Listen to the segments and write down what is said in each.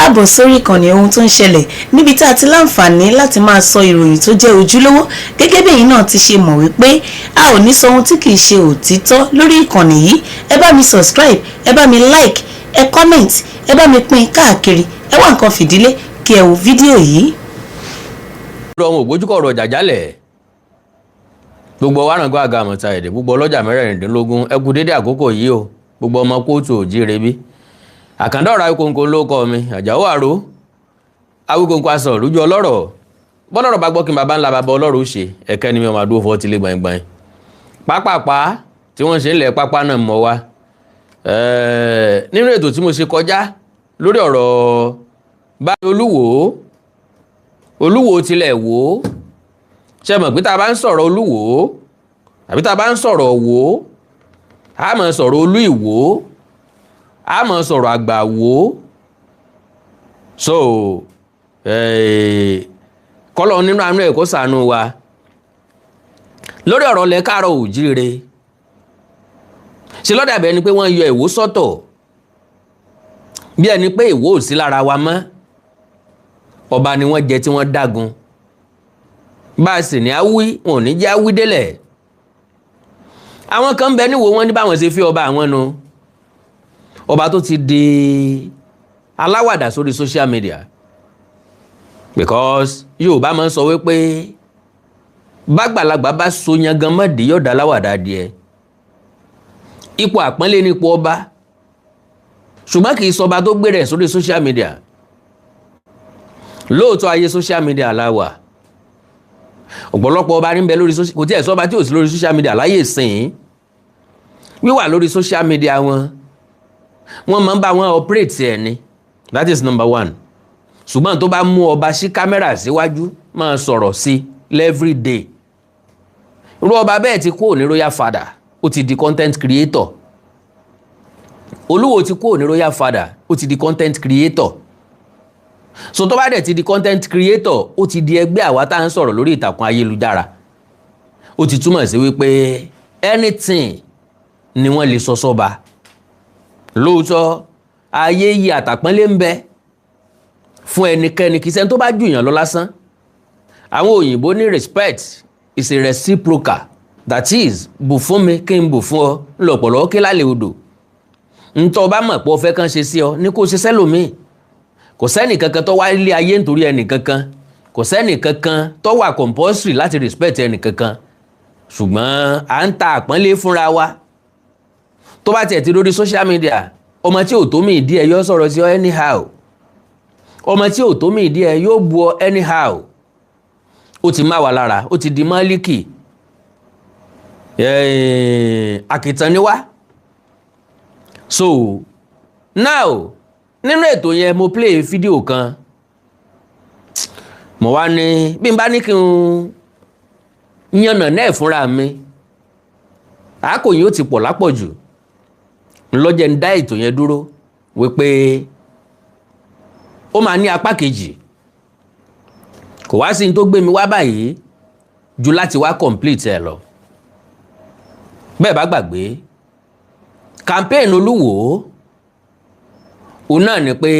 Káàbọ̀ sórí ìkànnì Ohun tó ń ṣẹlẹ̀, níbi tá a ti láǹfààní láti máa sọ ìròyìn tó jẹ́ ojúlówó. Gẹ́gẹ́ bí ẹ̀yin náà ti ṣe mọ̀ wípé a ò ní sọ ohun tí kìí ṣe òtítọ́ lórí ìkànnì yìí. Ẹ bá mi subscribe, ẹ bá mi like, ẹ comment, ẹ bá mi pín káàkiri. Ẹ wá nǹkan fìdílé kí ẹ wo fídíò yìí. Ọmọ ògbójúkọ̀ ọ̀rọ̀ jàjálẹ̀, gbogbo wàràǹgọ́ àga àmọ̀ta èdè, gbogbo ọlọ́jà 16, ẹ kú dédé àkókò yìí o. Gbogbo ọmọ kóòtù òjíire bí àkàndá ọ̀rọ̀ Awíkonko ló kọ́ mi, Àjàó àró Awíkonko aṣọ lójú ọlọ́rọ̀ bọ́lọ́rọ̀ bá gbọ́ kí n bàbá ńlá bàbá ọlọ́rọ̀ ó ṣe ẹ̀kẹ́ ni mi ọmọ àdúró fọ́ tilé gbọ̀ngbọ̀n pápápá tí wọ́n ṣe ń lẹ̀ pápá náà mọ́ wa. Nínú ètò tí mo ṣe kọjá lórí ọ̀rọ̀ báyìí, Olúwo, Olúwo tilẹ̀ wò ó, ṣe mọ̀ pé tá a bá ń sọ̀rọ̀ Olúwo àbí tá a bá ń sọ̀rọ̀ wò ó, a máa sọ̀rọ̀ Olú Ìwò, a máa sọ̀rọ̀ àgbà wò ó. So kọ́lọ̀ nínú àánú ẹ̀ kó ṣàánú wa lórí ọ̀rọ̀ lẹ káàárọ̀ òjíire. Ṣe lọ́dà bẹ́ẹ̀ ni pé wọ́n yọ Ìwó sọ́tọ̀, bí ẹni pé Ìwó ò sí lára wa mọ́. Ọba ni wọ́n jẹ tí wọ́n dágun, bá a sì ní awí, wọn ò ní jẹ́ awí délẹ̀. Àwọn kan ń bẹ níwò, wọn ní báwọn ṣe fi ọba àwọn nu, ọba tó ti di aláwàdà sórí social media, because Yorùbá máa ń sọ wípé bágbàlagbà bá so yangan mọ́dì, yóò dá aláwàdà díẹ̀. Ipò àpọ́nlé nípò ọba, ṣùgbọ́n kì í sọba tó gbé rẹ̀ sórí social media. Lóòótọ́, ayé social media la wà. Ọ̀pọ̀lọpọ̀ ọba ní bẹ lórí, kò tí ẹ̀ sọ́ba tí ò sí lórí social media láyé ìsìn. Wíwà lórí social media wọn, wọ́n máa ń bá wọn operate ẹ̀ ni. That is number one. Ṣùgbọ́n tó bá mú ọba sí kámẹ́rà síwájú, máa sọ̀rọ̀ sí every day, irú ọba bẹ́ẹ̀ ti kúrò ní royal father, ó ti di content creator. Olúwo ti kúrò ní royal father, ó ti di content creator. So tó bá dẹ̀ ti di content creator, ó ti di ẹgbẹ́ àwa tá à ń sọ̀rọ̀ lórí ìtàkùn ayélujára. Ó ti túmọ̀ sí wípé anything ni wọ́n lè sọ sọ́ba. Lóòótọ́, ayé yìí, àtàpọ́nlé ń bẹ fún ẹnikẹ́ni, kì í ṣẹni tó bá jù yàn lọ lásán. Àwọn òyìnbó ní respect is a reciprocal, that is, bù fún mi kí n bù fún ọ ńlọpọlọ kí lálẹ́ odò. Ntọ́ bá mọ̀ pé ọ fẹ́ kàn ṣe sí ọ ní kó ṣe sẹ́lòmíì. Kò sẹ́nì kankan tó wá ilé ayé nítorí ẹnì kankan, kò sẹ́nì kankan tó wà compulsory láti respect ẹnì kankan, ṣùgbọ́n à ń ta àpọ́nlé fúnra wa. Tó bá tiẹ̀ ti lórí social media, ọmọ tí ò tó mi ìdí ẹ̀ yóò sọ̀rọ̀ sí ọ anyhow, ọmọ tí ò tó mi ìdí ẹ̀ yóò bu ọ anyhow. Ó ti má wa lára, ó ti di mọ́líkì àkìtàn ni wá. So now, nínú ètò yẹn, mo play fídíò kan. Mo wá ní bí n bá ní kí n yànnà náà fúnra mi, àákò yìí ó ti pọ̀ lápọ̀jù. Ńlọ́jẹ̀ ń dá ètò yẹn dúró wípé ó máa ní apá kejì. Kò wá sí ní tó gbé mi wá báyìí ju láti wá complete ẹ̀ lọ. Bẹ́ẹ̀ bá gbàgbé, campaign Olúwo òun náà ni pé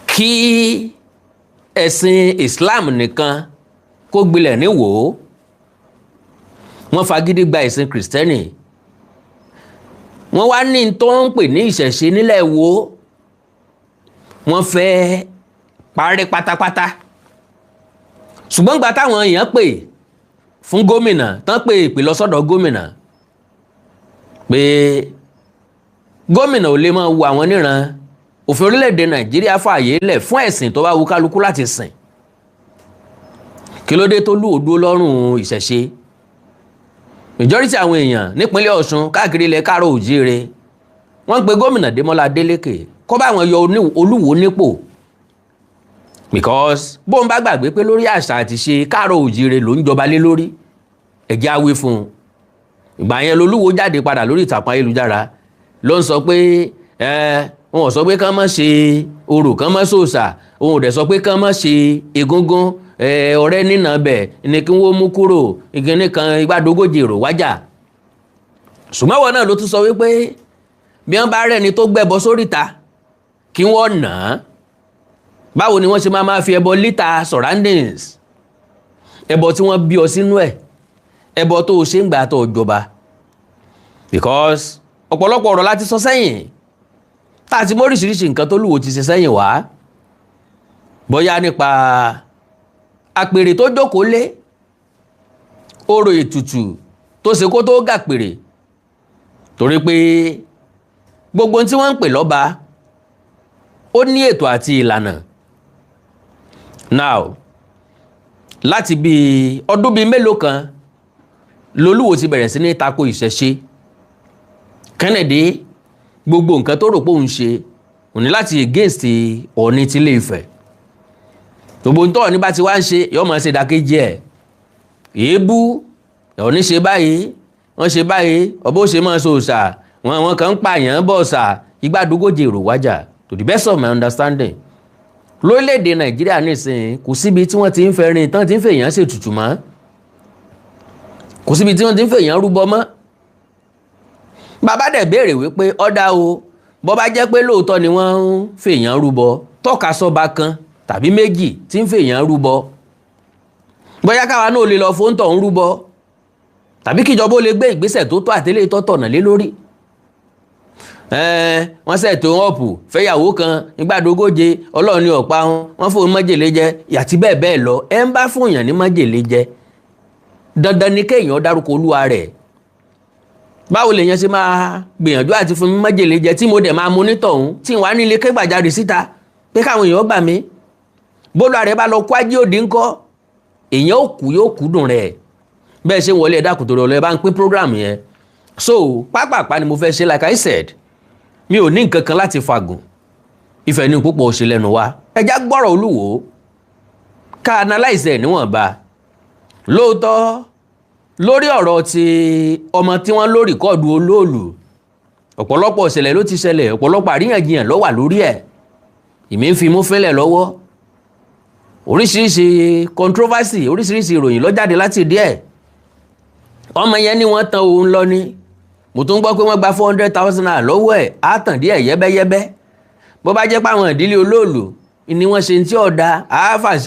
kí ẹ̀sìn Islam nìkan kó gbilẹ̀ níwò. Wọ́n fagídí gba ẹ̀sìn Kìrìsìtẹ́nì, wọ́n wá ní tó ń pè ní ìṣẹ̀ṣe nílẹ̀ wo, wọ́n fẹ́ parí pátápátá. Ṣùgbọ́n gba táwọn èèyàn pè fún gómìnà tán, pè ìpè lọ sọ́dọ̀ gómìnà pé gómìnà ò lè máa wo àwọn níran. Òfin orílẹ̀-èdè Nàìjíríà fààyè lẹ̀ fún ẹ̀sìn tó bá wù kálukú láti sìn. Kí ló dé tó lù ó dúró lọ́rùn ìṣẹ̀ṣe? Majority àwọn èèyàn nípínlẹ̀ Ọ̀ṣun, káàkiri ilẹ̀ káàrọ̀ òjíire, wọ́n ń pe gómìnà Démọ́lá Adélékè kó bá wọn yọ Olúwo nípò, because bóun bá gbàgbé pé lórí àṣà àti ṣe káàrọ̀ òjíire ló ń jọba lé lórí, ẹ̀jẹ̀ á wí fún un. Ìgbà yẹn lolúwo jáde padà lórí ìtàkùn ayélujára, ló ń sọ pé ẹ wọn ò sọ pé kán má ṣe orò, kán má ṣòṣà, òun ò dẹ̀ sọ pé kán má ṣe egúngún. Ọ̀rẹ́ nínà bẹ̀ ni kí wọ́n mú kúrò ìkíní kan igbádogójì èrò wájà. Ṣùgbọ́n wọn náà ló tún sọ wípé bí wọ́n bá rẹ́ni tó gbẹ́bọ sóríta. Kí wọ́n nà á. Báwo ni wọ́n ṣe máa fi ẹbọ litter surroundings, ẹbọ tí wọ́n bí ọ sínú ẹ̀, ẹbọ tó o ṣe ń gbà tó o jọba? Because ọ̀pọ̀lọpọ̀ ọ̀rọ̀ láti sọ sẹ́yìn, tá a ti mọ oríṣiríṣi nǹkan tó lúwo ti ṣe sẹ́yìn wá, bóyá nípa àpèrè tó jókòó lé, orò ètùtù tó ṣe kó tó gàpèrè, torí pé gbogbo ohun tí wọ́n ń pè lọ́ba, ó ní ètò àti ìlànà. Now, láti bí ọdún bíi mélòó kan lolúwo ti bẹ̀rẹ̀ sí ní tako ìṣẹ̀ṣe. Kennedy, gbogbo nǹkan tó rò pé òun ṣe, òun ní láti against Ọọ̀ni tilé Ifẹ̀. Gbogbo ń tọ́ Ọọ̀ni bá ti wá ń ṣe, yóò máa ṣe ìdàkejì ẹ̀. Èébú Ọọ̀ni ṣe báyìí, wọ́n ṣe báyìí, ọbọ̀ ṣe máa ṣe òòṣà wọn, àwọn kan ń pààyàn bọ̀ ọ̀sà igbádógójì èrò wájà. To the best of my understanding, lórílẹ̀‐èdè Nàìjíríà nísìnyí, kò síbi tí wọ́n ti ń fẹ́rin tán ti ń fèèyàn ṣètùtù mọ́, kò síbi tí wọ́n ti ń fèèyàn rúbọ mọ́. Bàbá dẹ̀ béèrè wípé ọ̀dà o, bọ́ bá jẹ́ pé lóòótọ́ ni wọ́n ń fèèyàn rúbọ, tọ́ka sọ́ba kan tàbí méjì tí ń fèèyàn rúbọ, bóyá káwa náà lè lọ fóńtọ̀ ń rúbọ, tàbí kíjọba ó lè gbé ìgbésẹ̀ tó tọ́ àtẹlẹ́ tọ́tọ̀nà lé lórí. Wọ́n ṣètò ọ̀pù fẹ́yàwó kan nígbàdógóje, Ọlọ́run ní ọ̀pá wọn, wọ́n fóun májèlé jẹ àti bẹ́ẹ̀ bẹ́ẹ̀ lọ. Ẹ ń bá fún yàn ní májèlé jẹ, dandan ni kéèyàn dárúkọ olúwa rẹ̀. Báwo lèèyàn ṣe máa gbìyànjú àti fún mi májèlé jẹ, tí mo dẹ̀ máa mú nítọ̀hún, tí n wá nílé kégbàjarè síta pé káwọn èèyàn gbà mí? Bólú àrẹ bá lọ kó ajé òdì ńkọ́? Èèyàn ò kú, yóò kú dùn rẹ̀. Bẹ́ẹ̀ ṣe ń wọlé, ẹ̀dá kòtò rẹ̀, bá ń pín program yẹn. So pápápá ni mo fẹ́ ṣe. Like I said, mi ò ní nǹkan kan láti fagùn. Ìfẹ́ ní púpọ̀ ṣe lẹ́nu wa. Ẹja gbọ́rọ̀ Olúwo, ká analyse ẹ̀ níwọ̀nba. Lóòótọ́, lórí ọ̀rọ̀ ti ọmọ tí wọ́n lórí kọ́ọ̀dù olóòlù, ọ̀pọ̀lọpọ̀ ìṣẹ̀lẹ̀ ló ti ṣẹlẹ̀, ọ̀pọ̀lọpọ̀ àríyànjiyàn ló wà lórí ẹ̀. Ìmí ń fi mú fínlẹ̀ lọ́wọ́, oríṣiríṣi controversy, oríṣiríṣi ìròyìn ló jáde láti díẹ̀. Ọmọ yẹn ní wọ́n tan òun lọ ni. Mo tún gbọ́ pé wọ́n gba ₦400,000 lọ́wọ́ ẹ̀, á tàn díẹ̀ yẹ́bẹ́yẹ́bẹ́. Bó bá jẹ́ pé àwọn ìdílé olóòlù ni wọ́n ṣe tí ọ̀dà,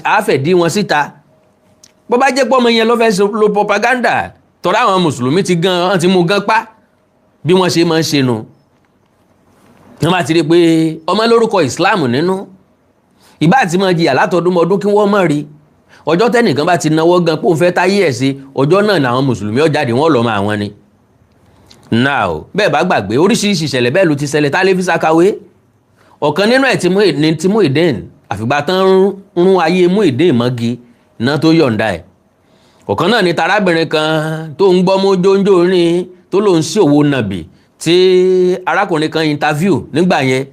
àáfẹ̀dí wọn síta. Bó bá jẹ́ pé ọmọ yẹn ló fẹ́ lo propaganda, tọ́ra àwọn mùsùlùmí ti gan, wọ́n ti mú gan pa bí wọ́n ṣe máa ń ṣe nu. Wọ́n bá ti rí i pé ọmọ lórúkọ Islam nínú, ìbá àti máa jìyà látọdúnmọdún kí wọ́n mọ̀ rí. Ọjọ́ tẹ́nìkan bá ti náwó gan pé òun fẹ́ táyé ẹ̀ sí, ọjọ́ náà làwọn mùsùlùmí ó jáde, wọ́n lọ́ọ́ máa wọn ni. Now, bẹ́ẹ̀ bá gbàgbé, oríṣiríṣi ìṣẹ̀lẹ̀ bẹ́ẹ̀ ló ti ṣẹlẹ̀ tá lè fi ṣàkàwé. Ọ̀kan nínú ẹ̀ ní ti Muyideen, àfìgbà tán rún ayé Muyideen mọ́gi iná tó yọ̀ǹda ẹ̀. Ọ̀kan náà ni tarábìnrin kan tó ń gbọ́mú jóńjó rìn, tó lòun sí òwò nàbì, tí arákùnrin kan interview nígbà yẹn,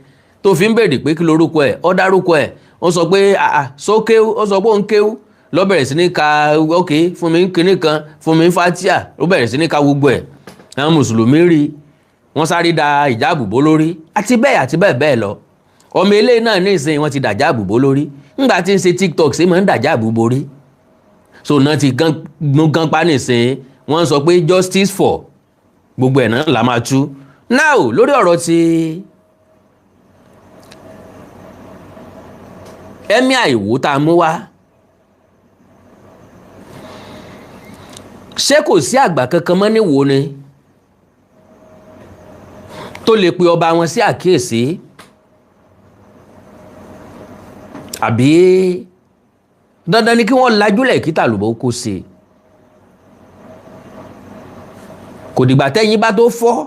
tó fi ń béèrè pé kí lorúkọ ẹ̀. Ó dárúkọ ẹ̀, ó sọ pé àà sókéwú, ó sọ pé òun kéwú, ló bẹ̀rẹ̀ sí ní ka, ok, fún mi kinní kan, fún mi fatia, ó bẹ̀rẹ̀ sí ní ka gbogbo ẹ̀. Àwọn mùsùlùmí rí wọ́n sáré da ìjáàbù bó lórí, àti bẹ́ẹ̀ àti bẹ́ẹ̀ bẹ́ẹ̀ lọ. Ọmọ eléyìí náà ní ìsìn wọ́n ti dàjáàbù bó lórí. Ńgbà tí ń ṣe TikTok ṣe máa ń dàjáàbù borí, so náà ti gán gán pa nísìn. Wọ́n sọ pé justice for gbogbo ẹ̀ náà là máa tú. Now, lórí ọ̀rọ̀ ti Emir Ìwó tá a mú wá, ṣé kò sí àgbà kankan mọ́ níwò ni tó lè pe ọba wọn sí àkíyèsí? Àbí dandan ni kí wọ́n lajúlẹ̀ kí tàlùbọ̀ kó sí i? Kò dìgbà tẹ́yìn bá tó fọ́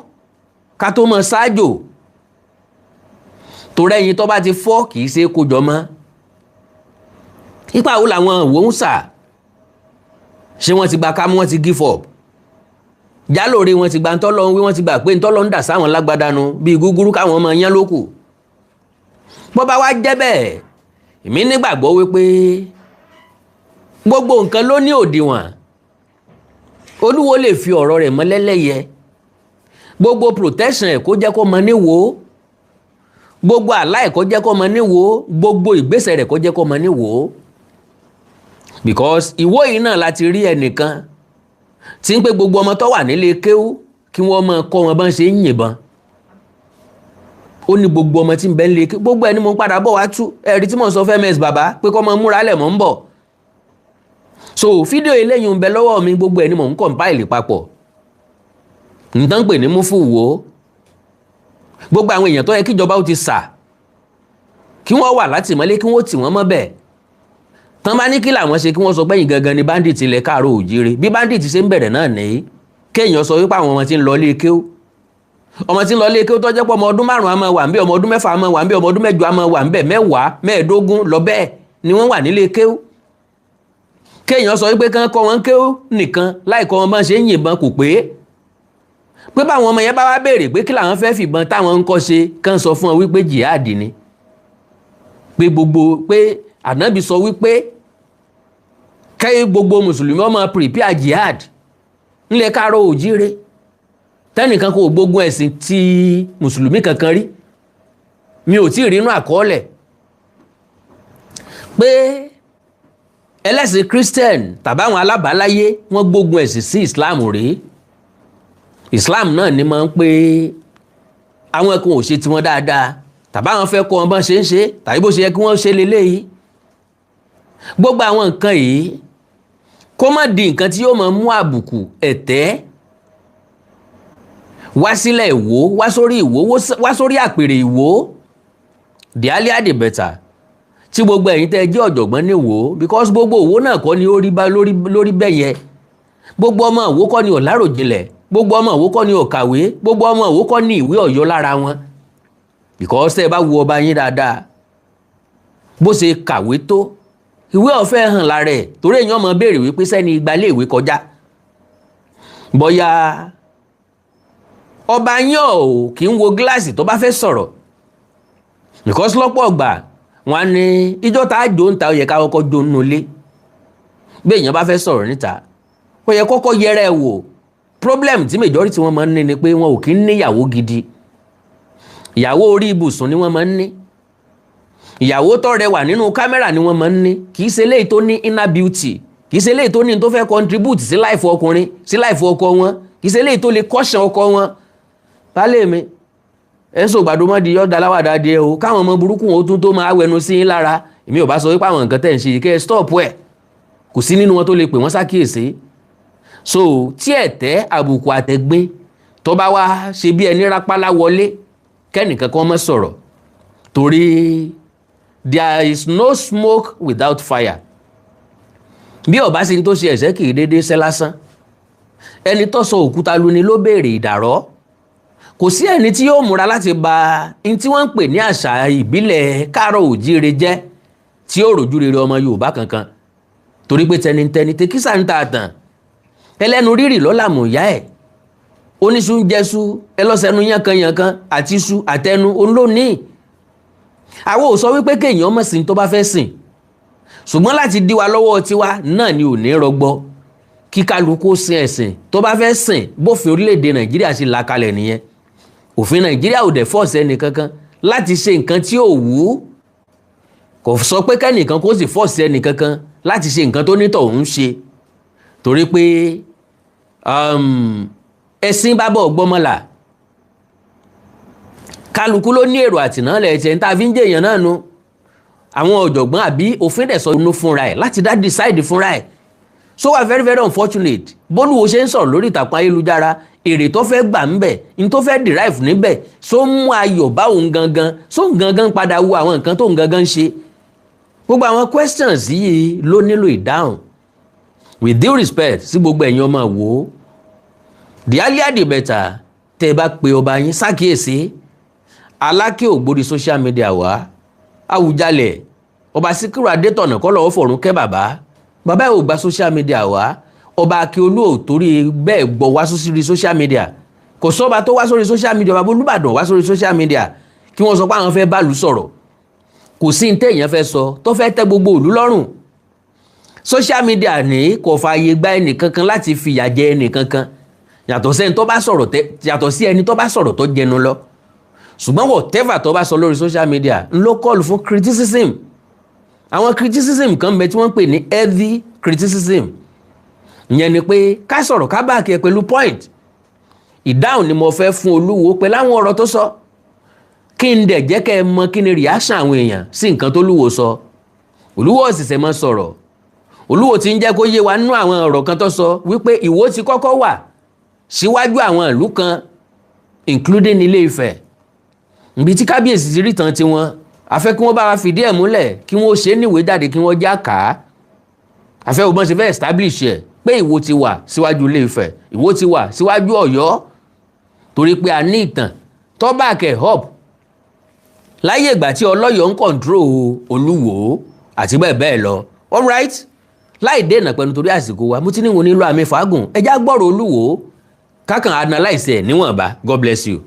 ká tó mọ ṣáájò, torí ẹyin tó bá ti fọ́ kì í ṣe é kó jọ mọ́. Ipa wo làwọn òwò ń sà? Ṣé wọ́n ti gba kámú, wọ́n ti give up? Jálòrè wọ́n ti gba ntọ́lọ́ ń wí, wọ́n ti gbà pé ntọ́lọ́ ń dà sáwọn lágbádànù bíi gúgúrú káwọn ọmọ yẹn lókù. Bó bá wá jẹ́ bẹ́ẹ̀, èmi nígbàgbọ́ wípé gbogbo nǹkan ló ní òdiwọ̀n. Olúwo lè fi ọ̀rọ̀ rẹ̀ mọ́ lẹ́lẹ́yẹ, gbogbo protection ẹ̀ kó jẹ́ kó mọ níwò, gbogbo àlá ẹ̀ kó jẹ́ kó mọ níwò, gbogbo ìgbésẹ̀ rẹ̀ kó jẹ́ kó mọ níwò. Because ìwọ yìí náà láti rí ẹnìkan tí ń pé gbogbo ọmọ tó wà nílé kéwú kí wọ́n máa kọ́ wọn bá ń ṣe ń yìnbọn. Ó ní gbogbo ọmọ tí ń bẹ ń lé, gbogbo ẹni mo ń padà bọ̀ wá tú ẹ̀rí tí mò ń sọ fẹ́ ms bàbá pé kọ́ mọ múra lẹ̀, mọ́ ń bọ̀. So fídíò eléyìí ń bẹ lọ́wọ́ mi, gbogbo ẹni mò ń compile papọ̀. Nǹkan pè ní múfù wo, gbogbo àwọn èèyàn tó yẹ kíjọba ó ti sà kí wọ́n wà látìmọ́lé, kí wọ́n tì wọ́n mọ́ bẹ́ẹ̀ tán bá ní kí làwọn ṣe, kí wọ́n sọ pẹ́yìn gangan ni bandit ilẹ̀ káàárọ̀ òjíire. Bí bandit ṣe ń bẹ̀rẹ̀ náà nìyí, kéèyàn sọ wípé àwọn ọmọ tí ń lọ ilé kéwú, ọmọ tí ń lọ ilé kéwú tó jẹ́ pé ọmọ ọdún 5 á máa wà ń bẹ̀, ọmọ ọdún 6 á máa wà ń bẹ̀, ọmọ ọdún 8 á máa wà ń bẹ̀, 10, 15 lọ bẹ́ẹ̀ ni wọ́n wà nílé kéwú. Kéèyàn sọ wípé kán kọ́ wọn kéwú nìkan láì kọ́ wọn bá ṣe ń yìnbọn kò pé pé báwọn ọmọ yẹn bá wá béèrè pé kí làwọn fẹ́ fìbọn táwọn ń kọ́ ṣe, kán sọ fún wọn wípé jihad ni, pé gbogbo pé ànábì sọ wípé kẹ́yìn gbogbo mùsùlùmí ọmọ prepare jihad ńlẹ̀ káàárọ̀ òjíire, tẹ́nìkan kò gbógun ẹ̀sìn tí mùsùlùmí kankan rí. Mi ò tí ì rí inú àkọọ́lẹ̀ pé ẹlẹ́sìn Christian tàbáwọn alábàáláyé wọ́n gbógun ẹ̀sìn sí Islam rí. Islam náà ni máa ń pé àwọn kan ò ṣe tiwọn dáadáa, tàbáwọn fẹ́ kọ́ wọn bọ́n ṣe ń ṣe tàbí bó ṣe yẹ kí wọ́n ṣe leléyìí. Gbogbo àwọn nǹkan yìí, kó má di nǹkan tí yóò máa mú àbùkù ẹ̀tẹ́ wá sílẹ̀ Ìwó, wá sórí Ìwó, wá sórí àpèrè Ìwó. The earlier the better tí gbogbo ẹ̀yin tẹ́ ẹ jẹ́ ọ̀jọ̀gbọ́n ní Ìwó, because gbogbo Ìwó náà kọ́ ni ó rí bá lórí lórí bẹ́ẹ̀ yẹn. Gbogbo ọmọ Ìwó kọ́ ni ò láròjinlẹ̀, gbogbo ọmọ Ìwó kọ́ ni ò kàwé, gbogbo ọmọ Ìwó kọ́ ni ìwé ọ̀yọ́ lára wọn, because tẹ́ ẹ bá wo ọba yín dáadáa, bó ṣe kàwé tó, ìwé ọ̀fẹ́ hàn lára ẹ̀, torí èèyàn máa béèrè wípé sẹ́ni igba ilé ìwé kọjá. Bóyá ọba yín ò kì í wo gíláàsì tó bá fẹ́ sọ̀rọ̀, because lọ́pọ̀ ọgbà wọn á ní ìjọ tá a jò ń ta, ó yẹ ká kọ́kọ́ jó nínú ilé. Bí èèyàn bá fẹ́ sọ̀rọ̀ níta, ó yẹ kọ́kọ́ yẹra ẹ̀ wò. Problem tí majority wọn máa ń ní ni pé wọn ò kí ń níyàwó gidi. Ìyàwó orí ibùsùn ni wọ́n máa ń ní, ìyàwó tó rẹwà nínú kámẹ́rà ni wọ́n máa ń ní, kì í ṣe eléyìí tó ní inner beauty, kì í ṣe eléyìí tó ní tó fẹ́ contribute sí life ọkùnrin, sí life ọkọ wọn, kì í ṣe eléyìí tó lè caution ọkọ wọn. Baálé mi, ẹ ń sọ gbàdúrà mọ́ di yọ̀dà láwàdà díẹ̀ o, káwọn ọmọ burúkú wọn ó tún tó máa wẹnu sí yín lára. Èmi ò bá sọ wípé àwọn nǹkan tẹ̀ ń ṣe yìí, kẹ́ ẹ stop ẹ̀. Kò sí nínú wọn tó lè pè wọ́n sákìyèsí. So tí ẹ̀tẹ́, àbùkù, àtẹ̀gbin tó bá wá ṣe bí ẹni rápálá wọlé, kẹ́nìkan kan má sọ̀rọ̀, torí there is no smoke without fire. Bí ọba sí ní tó ṣe ẹ̀ṣẹ́, kì í déédéé ṣẹ́ lásán. Ẹni tó sọ òkúta lu ni ló béèrè ìdàrọ́. Kò sí ẹni tí yóò múra láti ba n tí wọ́n ń pè ní àṣà ìbílẹ̀ káàrọ̀ òjíire jẹ́ tí yóò rojú rere ọmọ Yorùbá kankan, torí pé tẹnitẹni tẹkísà ń ta àtàn, ẹlẹ́nu rírì lọ́làmù ìyá ẹ̀, oníṣu ń jẹ́sú ẹlọ́sẹ̀nu yánkanyànkan àti iṣu àtẹnu olónìí. Àwọn ò sọ wípé kéèyàn mọ̀ sí tó bá fẹ́ sìn, ṣùgbọ́n láti dí wa lọ́wọ́ tiwa náà ni ò ní rọgbọ. Kí kálukú sin ẹ̀sìn tó bá fẹ́ sìn, bófin orílẹ̀-èdè Nàìjíríà ṣe là kalẹ̀ nìyẹn. Òfin Nàìjíríà ò dẹ̀ force ẹnì kankan láti ṣe nǹkan tí ò wù ú. Kò sọ pé kẹ́nìkan kó sì force ẹnì kankan láti ṣe nǹkan tó nítọ̀ ń ṣe, torí pé ẹ̀sìn bábọ̀ gbọ́mọlà, kálukú ló ní èrò àtìnálẹ̀ ẹ̀jẹ̀ ní tá a fi ń jẹ́ èèyàn náà nu. Àwọn ọ̀jọ̀gbọ́n àbí òfin dẹ̀ sọ inú fúnra ẹ̀ láti dá decide fúnra ẹ̀. So wà very very unfortunate bólúwo ṣe ń sọ̀rọ̀ lórí ìtàkùn ayélujára. Èrè tó fẹ́ gbà ń bẹ̀, n tó fẹ́ derive níbẹ̀, so ń mú ayọ̀ bá òun gangan, so ń gangan padà wo àwọn nǹkan tó ń gangan ṣe. Gbogbo àwọn questions yìí ló nílò ìdáhùn. With due respect sí gbogbo ẹ̀yin ọmọ wò ó, the earlier the better tẹ́ ẹ bá pe ọba yín ṣàkíyèsí. Aláké ògbórí social media wá, Àwùjalẹ̀, Ọba Síkírù Adétọ̀nà, kọ́ lọ́wọ́ fọ̀run kẹ́ bàbá. Bàbá ẹ̀ ò gba social media wá. Ọba Akíolú ò torí bẹ́ẹ̀ gbọ́ wá sórí social media. Kò sọ́ba tó wá sórí social media. Bàbá Olúbàdàn wá sórí social media kí wọ́n sọ pé àwọn fẹ́ báàlú sọ̀rọ̀. Kò sí ní téèyàn fẹ́ sọ tó fẹ́ tẹ́ gbogbo ìlú lọ́rùn. Social media ní kò fààyè gba ẹnìkankan láti fìyà jẹ ẹnìkankan, yàtọ̀ sí ẹni tó bá sọ̀rọ̀ tẹ́, yàtọ̀ sí ẹni tó bá sọ̀rọ̀ tó jẹnu lọ. Ṣùgbọ́n whatever tó bá sọ lórí social media ń ló call fún criticism. Àwọn criticism kan bẹ tí wọ́n ń pè ní healthy criticism. Ìyẹn ni pé ká sọ̀rọ̀, ká back ẹ pẹ̀lú point. Ìdáhùn ni mo fẹ́ fún Olúwo pẹ̀lú àwọn ọ̀rọ̀ tó sọ. Kí n dẹ̀ jẹ́ kẹ́ ẹ mọ kí ni reaction àwọn èèyàn sí nǹkan tó lúwo sọ. Olúwo ọ̀sẹ̀sẹ̀ mọ́ sọ̀rọ̀. Olúwo ti ń jẹ́ kó yé wa nínú àwọn ọ̀rọ̀ kan tó sọ wípé Ìwó ti kọ́kọ́ wà síwájú àwọn ìlú kan, including Ilé Ifẹ̀, ibi tí kábíyèsí ti rí tán tiwọn. A fẹ́ kí wọ́n bá wa fìdí ẹ̀ múlẹ̀, kí wọ́n ṣe é níwèé jáde, kí wọ́n já kà á. A fẹ́ bọ́n ṣe fẹ́ establish ẹ̀ pé Ìwó ti wà síwájú Ilé Ifẹ̀, Ìwó ti wà síwájú Ọ̀yọ́, torí pé a ní ìtàn tó back ẹ̀ up láyé ìgbà tí Ọlọ́yọ̀ ń control Olúwo àti bẹ́ẹ̀ bẹ́ẹ̀ lọ. Alright, láì dènà pẹ̀lú, torí àsìkò wa, mo ti ní wọn nílò àmì fàágùn. Ẹ já gbọ́rọ̀ Olúwo, kákan analyse ẹ̀ níwọ̀nba. God bless you.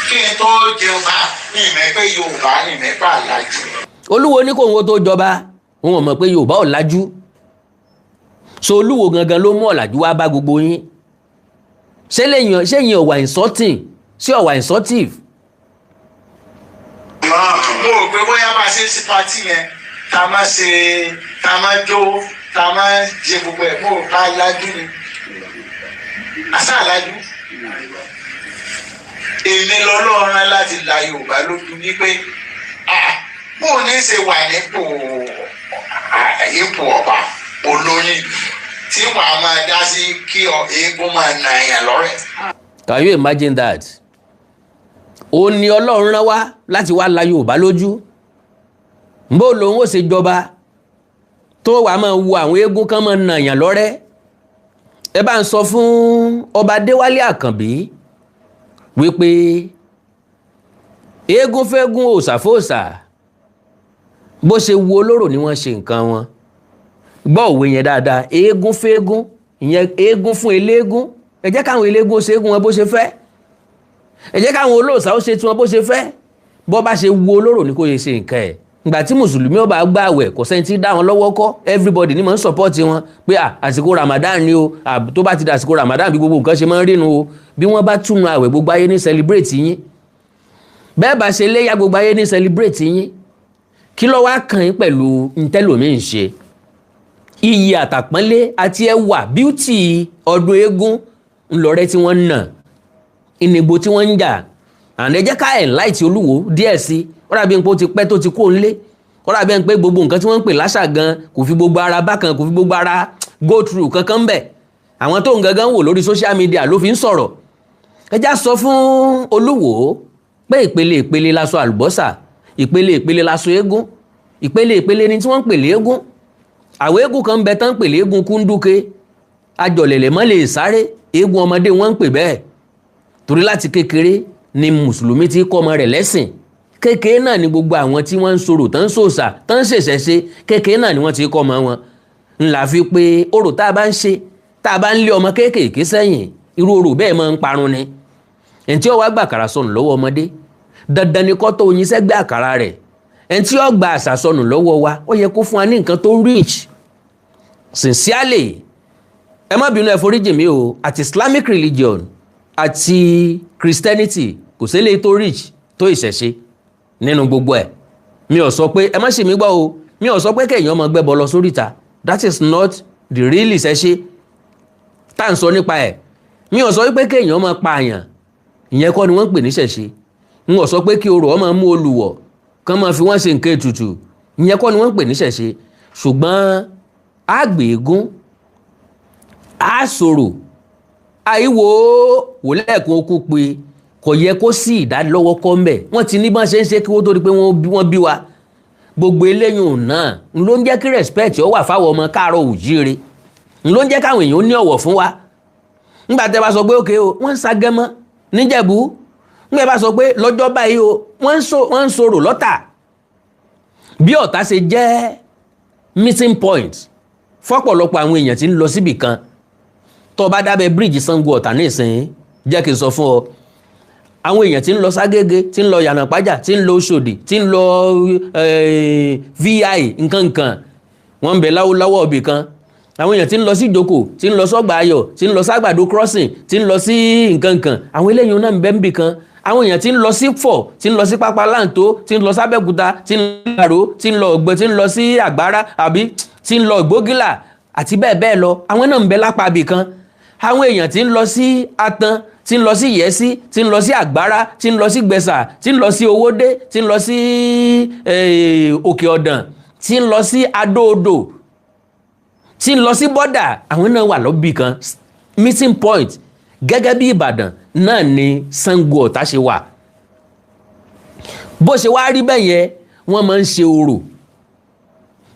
Kí n tó jẹun bá ní ìmọ̀ pé Yorùbá ní ìmọ̀ pé àlájú. Olúwo ní kóun ó tó jọba, wọn ò mọ̀ pé Yorùbá ò lajú. So Olúwo gangan ló mú ọ̀làjú wá bá gbogbo yín. Ṣé lẹ́yìn, ṣé yín ọ̀wà insulting, ṣé ọ̀wà insultive? Mo rò pé bóyá bá a ṣe ń ṣe party yẹn, tá a máa ṣe, tá a máa jó, tá a máa ṣe gbogbo ẹ̀, mo rò pé alájú ni àṣà àlájú. Èmi lọ́lọ́run láti la Yorùbá lójú wípé, ah, bó o ní ṣe wà nípò ipò ọba olóyìn tí wàá máa dá sí kí eégún máa nà yàn lọ́rẹ̀. Can you imagine that? Ó ní Ọlọ́run rán wá láti wá la Yorùbá lójú. Bó lòun ó ṣe jọba tó wàá máa wo àwọn eégún kan máa nà yàn lọ́rẹ́? Ẹ bá ń sọ fún ọba Adéwálé Àkànbí wípé eégún fẹ́gún, òòṣà fòòṣà, bó ṣe wo olóró ni wọ́n ṣe nǹkan wọn. Gbọ́ òwe yẹn dáadáa: eégún fẹ́gún, ìyẹn eégún fún eléégún. Ẹ jẹ́ káwọn eléégún ṣe eégún wọn bó ṣe fẹ́, ẹ jẹ́ káwọn olóòṣà ó ṣe tiwọn bó ṣe fẹ́. Bó bá ṣe wo olóró ni kò ṣe ṣe nǹkan ẹ̀. Ìgbà tí mùsùlùmí ó bá gbààwẹ̀, kò sẹ́ni tí dá wọn lọ́wọ́ kọ́. Everybody ní mọ̀ ń support wọn pé àsìkò Ramadan ni o. Tó bá ti dàsìkò Ramadan, bí gbogbo nǹkan ṣe máa ń rínu o. Bí wọ́n bá túnu àwẹ̀, gbogbo ayé ní celebrate yín. Bẹ́ẹ̀ bá ṣe léyà, gbogbo ayé ní celebrate yín. Kí ló wá kàn yín pẹ̀lú ntẹ́lòmíì ń ṣe? Iyì àtàpọ́nlé àti ẹwà, beauty ọdún eégún ńlọrẹ́ tí wọ́n ń nà, ìnìgbò tí wọ́n ń jà. And ẹ jẹ́ ká enlight Olúwo díẹ̀ sí. Ó dàbí pé ó ti pẹ́ tó ti kó ńlé. Ó dàbí pé gbogbo nǹkan tí wọ́n ń pè láṣà gan kò fi gbogbo ara bákan, kò fi gbogbo ara go through kankan bẹ̀. Àwọn tó ń gangan wò lórí social media ló fi ń sọ̀rọ̀. Ẹ já sọ fún Olúwo pé ìpele ìpele láṣọ àlùbọ́sà, ìpele ìpele láṣọ eégún, ìpele ìpele ni tí wọ́n ń pèlè eégún. Àwọn eégún kan ń bẹ tán ń pèlè eégún kúndúke, ajọ̀lẹ̀lẹ̀ mọ́ lè sáré, eégún ọmọdé wọ́n ń pè bẹ́ẹ̀, torí láti kékeré ni mùsùlùmí ti kọ́ ọmọ rẹ̀ lẹ́sìn. Kékeré náà ni gbogbo àwọn tí wọ́n ń sọ̀rọ̀, tán ń sòsà, tán ń ṣẹ̀ṣẹ̀ ṣe, kékeré náà ni wọ́n ti kọ́ ọmọ wọn. Ńlá fi pé orò tá a bá ń ṣe, tá a bá ń lé ọmọ kéékèèké sẹ́yìn, irú orò bẹ́ẹ̀ máa ń parun ni. Ẹni tí ó wá gbà àkàrà sọnù lọ́wọ́ ọmọdé, dandan ni kó tó oyin sẹ́gbẹ́ àkàrà rẹ̀. Ẹni tí ó gba àṣà sọnù lọ́wọ́ wa, ó yẹ kó fún wa ní nǹkan tó rich. Sincerely, ẹ má bínú, ẹ foríjì mí o, àti Islamic religion àti Christianity, kò sí eléyìí tó rich tó ìṣẹ̀ṣe nínú gbogbo ẹ̀. Mi ò sọ pé, ẹ má ṣì mí gbọ́ o, mi ò sọ pé kéèyàn máa gbẹ́bọ lọ sóríta. That is not the real ìṣẹ̀ṣe tá à ń sọ nípa ẹ̀. Mi ò sọ wípé kéèyàn máa pààyàn, ìyẹn kọ́ ni wọ́n ń pè ní ìṣẹ̀ṣe. N ò sọ pé kí orò ọmọ mú olùwọ̀ kán máa fi wọ́n ṣe nǹkan ètùtù, ìyẹn kọ́ ni wọ́n ń pè ní ìṣẹ̀ṣe. Ṣùgbọ́n àgbègún àsòrò àìwò wò lẹ́ẹ̀kan okú pé kò yẹ kó sí ìdánilọ́wọ́ kọ́ mbẹ̀. Wọ́n ti ní bọ́n ṣe ń ṣe kí wọ́n tó di pé wọ́n bí wa. Gbogbo eléyìí náà ló ń jẹ́ kí respect ó wà fáwọn ọmọ káàárọ̀ òjíire, ló ń jẹ́ káwọn èèyàn ní ọ̀wọ̀ fún wa. Nígbà tẹ́ bá sọ pé òkè o, wọ́n ń sagẹ́mọ́ níjẹ̀bú. Nígbà bá sọ pé lọ́jọ́ báyìí o, wọ́n ń sọ̀rọ̀ lọ́tà. Bí Ọ̀tá ṣe jẹ́ meeting point fọ́pọ̀lọpọ̀ àwọn èèyàn tí ń lọ síbì kan, tó bá dábẹ́ bíríìjì Ṣàngó Ọ̀tà nísìnyí, jẹ́ kí n sọ fún ọ, àwọn èèyàn tí ń lọ Ságége, tí ń lọ Yànàpájà, tí ń lọ Òṣòdì, tí ń lọ VI nkankan, wọ́n ń bẹ láwọ́láwọ́ ibì kan. Àwọn èèyàn tí ń lọ sí Ìjókòó, tí ń lọ sọ́gbà Ayọ̀, tí ń lọ ságbàdo crossing, tí ń lọ sí nkankan, àwọn eléyìí náà ń bẹ níbì kan. Àwọn èèyàn tí ń lọ sí Fọ̀, tí ń lọ sí Pápá Láǹtó, tí ń lọ sábẹ́òkúta, tí ń lọ Àró, tí ń lọ Ọ̀gbẹ́, tí ń lọ sí Àgbárá, àbí tí ń lọ Ìgbógìlà àti bẹ́ẹ̀ bẹ́ẹ̀ lọ, àwọn náà ń bẹ lápá ibì kan. Àwọn èèyàn tí ń lọ sí Atan. tí ń lọ sí Ìyẹ́sí, tí ń lọ sí Àgbárá, tí ń lọ sí Gbẹ̀sà, tí ń lọ sí Owódé, tí ń lọ sí Òkè Ọ̀dàn, tí ń lọ sí Adó-Odò, tí ń lọ sí bọ́dà, àwọn náà wà lọ́bì kan, meeting point. Gẹ́gẹ́ bí Ìbàdàn náà ni Ṣàngó Ọ̀tà ṣe wà. Bó ṣe wá rí bẹ́ẹ̀ yẹn, wọ́n máa ń ṣe orò,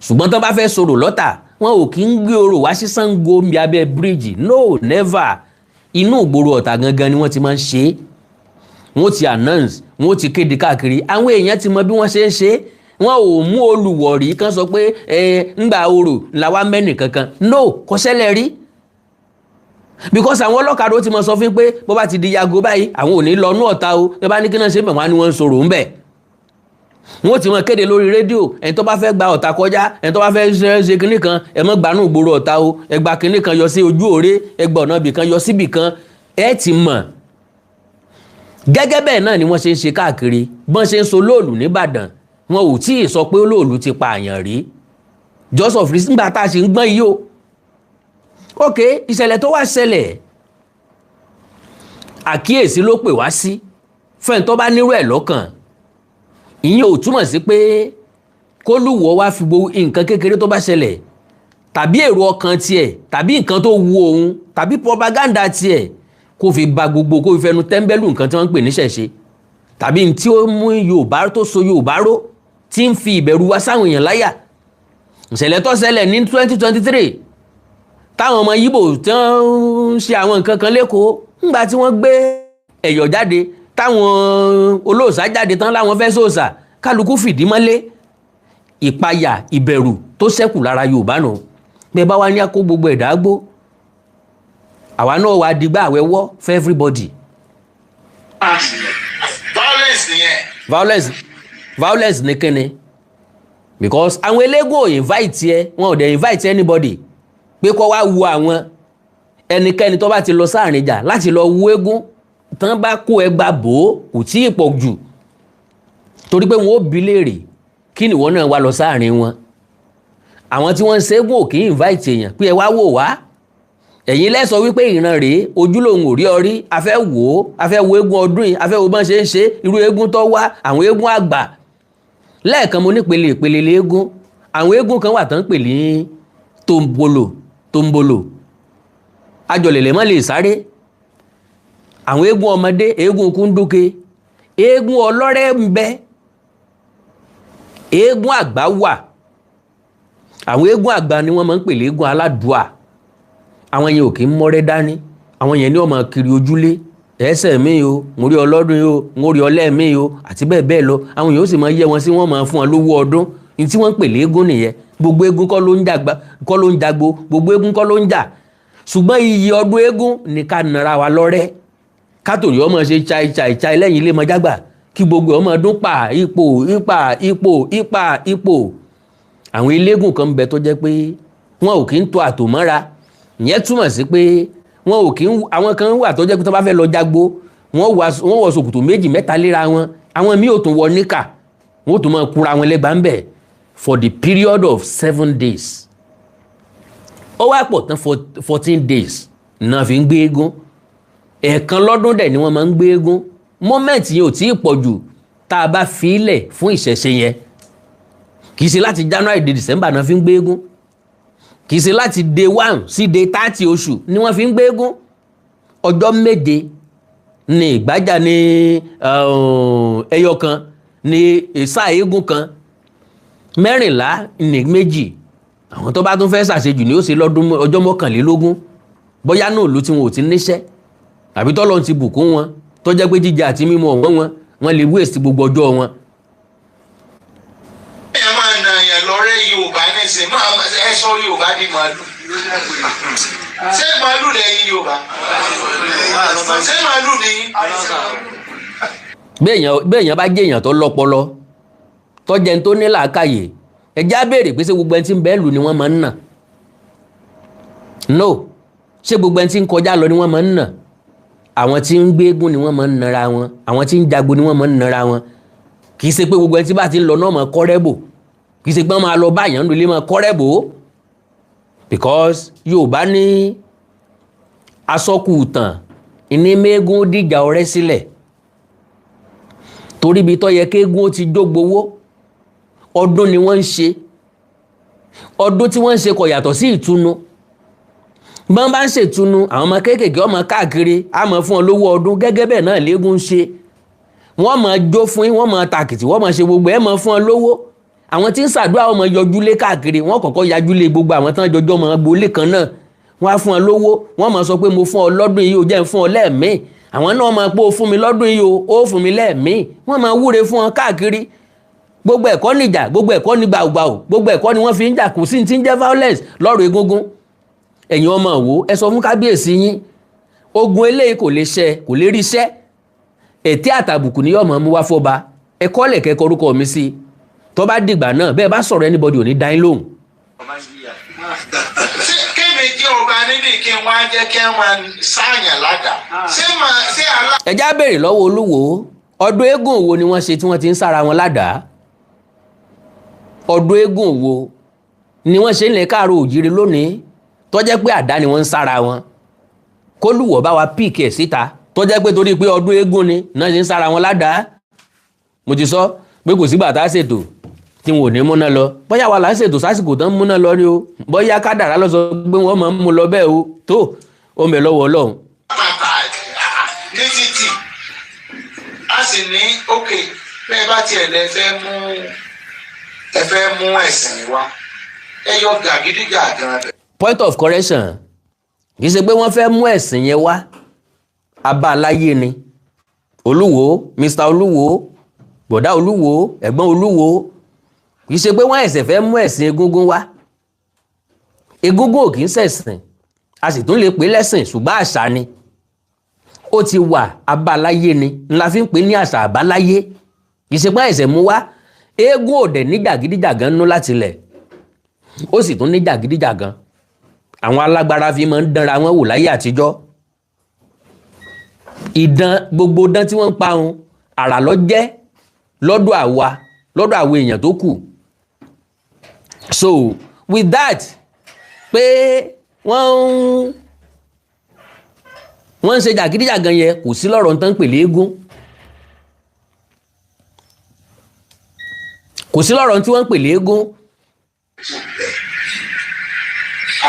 ṣùgbọ́n tó bá fẹ́ sọ̀rọ̀ lọ́tà, wọn ò kí ń gbé orò wá sí Ṣàngó mi abẹ́ bíríìjì. No, never. Inú ìgboro Ọ̀tà gangan ni wọ́n ti máa ń ṣe é. Wọ́n ti announce, wọ́n ti kéde káàkiri, àwọn èèyàn ti mọ bí wọ́n ṣe ń ṣe é. Wọn ò mú olùwọ̀rí kan sọ pé ẹ ńgbà orò làwa mẹ́nì kankan. No, kò ṣẹlẹ̀ rí, because àwọn ọlọ́kadà ó ti mọ sọ fún pé bó bá ti di yago báyìí, àwọn ò ní lọ nú Ọ̀tà o. Ẹ bá ní kí náà ṣe mọ̀, wá ní wọ́n ń sọ̀rọ̀ ńbẹ̀. Wọ́n ti mọ kéde lórí rédíò, ẹni tó bá fẹ́ gba Ọ̀tà kọjá, ẹni tó bá fẹ́ ṣe kinní kan, ẹ mọ́ gbanú ìgboro Ọ̀tà o, ẹ gba kinní kan yọ sí ojú òré, ẹ gba ọ̀nà ibì kan yọ síbì kan, ẹ ti mọ̀. Gẹ́gẹ́ bẹ́ẹ̀ náà ni wọ́n ṣe ń ṣe káàkiri. Bọ́n ṣe ń so lóòlù nìbàdàn, wọn ò tí ì sọ pé olóòlù ti pa àyàn rí, just of reason nígbà tá a ṣe ń gbọ́n yìí o. Ok, ìṣẹ̀lẹ̀ tó wá ṣẹlẹ̀, àkíyèsí ló pè wá sí fẹ́ni tó bá nírú ẹ̀ lọ́kàn. Ìyẹn ò túmọ̀ sí pé kólúwọ̀ wá fi gbogbo nǹkan kékeré tó bá ṣẹlẹ̀, tàbí èrò ọkàn tiẹ̀, tàbí nǹkan tó wu òun, tàbí propaganda tiẹ̀, kó fi ba gbogbo, kó fi fẹnu tẹ́ńbẹ́lú nǹkan tí wọ́n ń pè níṣẹ̀ṣe, tàbí tí ó mú Yorùbá tó so Yorùbá ró, tí ń fi ìbẹ̀rù wá sáwọn èèyàn láyà. Ìṣẹ̀lẹ̀ tó ṣẹlẹ̀ ní 2023, táwọn ọmọ Yíbò tí wọ́n ń ṣe àwọn nǹkan kan lẹ́kọ̀ọ́, ńgbà tí wọ́n gbé ẹ̀yọ̀ jáde, táwọn olóòṣà jáde tán láwọn fẹ́ sòòṣà, kálukú fìdí mọ́lé. Ìpayà, ìbẹ̀rù tó ṣẹ́kù lára Yorùbá nù. Bẹ́ẹ̀ bá wá ní àkó gbogbo ẹ̀dá gbó, àwa náà wà dìgbà àwẹ̀wọ́ for everybody. Violence nìyẹn. Violence, violence ní kíni? Because àwọn eléégún ò invite ẹ, wọn ò dẹ̀ invite anybody pé kó wá wo àwọn. Ẹnikẹ́ni tó bá ti lọ sáàrin ìjà láti lọ wo eégún, tán bá kó ẹgba bò ó, kò tí ì pọ̀ jù, torí pé wọn ó bi léèrè, kí ni ìwọ náà wá lọ sáàrin wọn? Àwọn tí wọ́n ń ṣẹ́gun ò kì í invite èèyàn pé ẹ wá wò wá. Ẹ̀yin lẹ́sọ wípé ìran rèé, ojúlòun ò rí ọ rí, a fẹ́ wò ó, a fẹ́ wo eégún ọdún yìí, a fẹ́ wo bọ́n ṣe ń ṣe, irú eégún tó wá. Àwọn eégún àgbà, lẹ́ẹ̀kan mo nípele ìpele léégún. Àwọn eégún kan wà tán ń pè ní tombolo. Tombolo ajọlẹ̀lẹ̀ mọ́ lè sáré. Àwọn eégún ọmọdé, eégún kúndúke, eégún ọlọ́rẹ́ ń bẹ, eégún àgbà wà. Àwọn eégún àgbà ni wọ́n máa ń pè léégún aládùá. Àwọn yẹn ò kí ń mọ́rẹ́ dání. Àwọn yẹn ní ó máa kiri ojúlé, ẹsẹ̀ mi o, mo rí ọlọ́dún yìí o, mo rí ọlẹ́ mi o, àti bẹ́ẹ̀ bẹ́ẹ̀ lọ. Àwọn yẹn ó sì máa yẹ wọn sí, wọ́n máa fún wọn lówó ọdún. Ní tí wọ́n ń pè léégún nìyẹn. Gbogbo eégún kọ́ ló ń jàgbá, kọ́ ló ń jagbo, gbogbo eégún kọ́ ló ń jà, ṣùgbọ́n iye ọdún eégún ní ká nara wa lọ́rẹ́, kátòrí ọmọ ṣe chai chai chai lẹ́yìn ilé mọ́jágbà, kí gbogbo ọmọ ọdún pa ipò ipa ipò ipa ipò. Àwọn eléégún kan ń bẹ tó jẹ́ pé wọn ò kí ń to àtò mọ́ra. Ìyẹn túmọ̀ sí pé wọn ò kí ń, àwọn kan wà tó jẹ́ pé tó bá fẹ́ lọ jágbó, wọ́n wọ ṣòkòtò méjì mẹ́ta léra wọn. Àwọn míì ò tún wọ níkà, wọ́n ò tún máa kúra wọn lẹ́gbàá ń bẹ̀ for the period of 7 days. Ó wá pọ̀ tán, 14 days náà fi ń gbé eégún. Ẹ̀ẹ̀kan lọ́dún dẹ̀ ni wọ́n máa ń gbé eégún. Moment yẹn ò tí ì pọ̀ jù tá a bá fi í lẹ̀ fún ìṣẹ̀ṣe yẹn. Kì í ṣe láti January dé December náà fi ń gbé eégún, kì í ṣe láti day 1 sí day 30 oṣù ni wọ́n fi ń gbé eégún. Ọjọ́ 7 ní ìgbájà ní ẹyọ kan ní ìsá eégún kan, 14 ní méjì. Àwọn tó bá tún fẹ́ ṣàṣejù ni ó ṣe lọ́dún ọjọ́ 21, bóyá náà ló tí wọn ò ti níṣẹ́, tàbí tọ́lọ́run ti bùkún wọn, tó jẹ́ pé jíjẹ àti mímu ọ̀wọ́n wọn, wọ́n lè waste gbogbo ọjọ́ wọn. Ẹ máa nà yàn lọ́rẹ́ Yorùbá nísìnyí, máa ẹ sọ Yorùbá di màálù. Ṣé màálù lẹ́yìn Yorùbá? Ṣé màálù ni? Béèyàn bá jẹ́ èèyàn tó lọ́pọlọ, tó jẹ́ tó ní làákàyè, ẹjẹ́ á béèrè pé ṣé gbogbo ẹni tí ń bẹ́ẹ̀ lù ni wọ́n máa ń nà? No. Ṣé gbogbo ẹni tí ń kọjá lọ ni wọ́n máa ń nà? Àwọn tí ń gbéégún ni wọ́n máa ń nara wọn, àwọn tí ń jago ni wọ́n máa ń nara wọn. Kì í ṣe pé gbogbo ẹni tí bá ti ń lọ náà máa kọ́rẹ́ bò. Kì í ṣe pé wọ́n máa lọ báyàn nílé máa kọ́rẹ́ bò ó, because Yorùbá ní asọ́kù tàn. Ìní mẹ́gùn dìjà ọ̀rẹ́ sílẹ̀, torí ibi tó yẹ kéégún ó ti jógbówó, ọdún ni wọ́n ń ṣe. Ọdún tí wọ́n ń ṣe kò yàtọ̀ sí ìtùnú. Bọ́n bá ń ṣètùnú, àwọn ọmọ kéékèèké, ọmọ káàkiri á mọ̀ fún ọ lówó ọdún. Gẹ́gẹ́ bẹ́ẹ̀ náà léégún ń ṣe. Wọ́n máa jó fún yín, wọ́n máa tàkìtì, wọ́n máa ṣe gbogbo ẹ̀, máa fún ọ lówó. Àwọn tí ń ṣàdúrà, wọ́n máa yọjúlé káàkiri. Wọ́n kọ́kọ́ yajúlé gbogbo àwọn tán jọjọ́ máa gbolé kan náà. Wọ́n á fún ọ lówó, wọ́n máa sọ pé mo fún ọ lọ́dún yìí o, jẹ́ ń fún ọ lẹ́ẹ̀mí. Àwọn náà máa pé o fún mi lọ́dún yìí o, ó fún mi lẹ́ẹ̀mí. Wọ́n máa wúre fún ọ káàkiri. Gbogbo ẹ̀kọ́ níjà, gbogbo ẹ̀kọ́ ní gbàùgbàù, gbogbo ẹ̀kọ́ ni wọ́n fi ń jà. Kò sí ti ń jẹ́ violence lọ́rọ̀ egúngún. Ẹ̀yin ọmọ wo, ẹ sọ fún kábíyèsí yín, ogun eléyìí kò lè ṣẹ, kò lè rí iṣẹ́. Ètí àtàbùkù ni yóò máa mú wá fọba. Ẹ kọ́lẹ̀ kẹ́kọ̀ọ́ orúkọ mi sí. Tó bá dìgbà náà, bẹ́ẹ̀ bá sọ̀rọ̀, anybody ò ní dá yín lóhùn. Ṣé kémi jẹ́ ọba níbi kí n wá jẹ́ kí wọ́n máa sáàyàn ládàá? Ṣé màá ṣé alá. Ẹ já béèrè lọ́wọ́ olúwo, ọdún eégún wo ni wọ́n ṣe tí wọ́n ti ń sára wọn ládàá? Ọdún eégún wo ni wọ́n ṣe ń lè káàró òjìrì lónìí tó jẹ́ pé àdá ni wọ́n ń sára wọn? Kólúwọ̀ bá wa pick ẹ̀ síta, tó jẹ́ pé torí pé ọdún eégún ni náà ṣe ń sára wọn ládàá. Mo ti sọ pé kò sígbà tá a ṣètò tí wọn ò ní múná lọ. Bóyá wà là ń ṣètò sásìkò tán múná lọ ni o, bóyá kádàrá lọ sọ pé wọ́n máa ń mú lọ bẹ́ẹ̀ o, tó ó ń bẹ lọ́wọ́ Ọlọ́run. Bàbá ní títì, a sì ní òkè bẹ́ẹ̀ bá tiẹ̀ lẹ fẹ́ mú, ẹ fẹ́ mú ẹ̀sìn wá, ẹ yọ gàgídígàgan bẹ̀. Point of correction: kì í ṣe pé wọ́n fẹ́ mú ẹ̀sìn yẹn wá, abáláyé ni. Olúwo, Mr Olúwo, bọ̀dá Olúwo, ẹ̀gbọ́n Olúwo, kì í ṣe pé wọ́n ẹ̀sẹ̀ fẹ́ mú ẹ̀sìn egúngún wá. Egúngún ò kì í ṣẹ̀sìn, a sì tún lè pè lẹ́sìn, ṣùgbọ́n àṣà ni. Ó ti wà, abáláyé ni ńlá fi ń pè ní àṣà àbáláyé. Kì í ṣe pé ẹ̀sẹ̀ mú wá. Eégún ò dẹ̀ ní jàgídíjàgan nú láti lẹ̀, ó sì tún ní jàgídíjàgan. Àwọn alágbára fi máa ń dánra wọn wò láyé àtijọ́. Ìdán gbogbo dán tí wọ́n ń pa wọn, àrà ló jẹ́ lọ́dọ̀ àwa, lọ́dọ̀ àwọn èèyàn tó kù. So with that, pé wọ́n ń ṣe jàgídíjàgan yẹn, kò sí lọ́rọ̀ ń tán pèlè eégún, kò sí lọ́rọ̀ tí wọ́n ń pèlè eégún.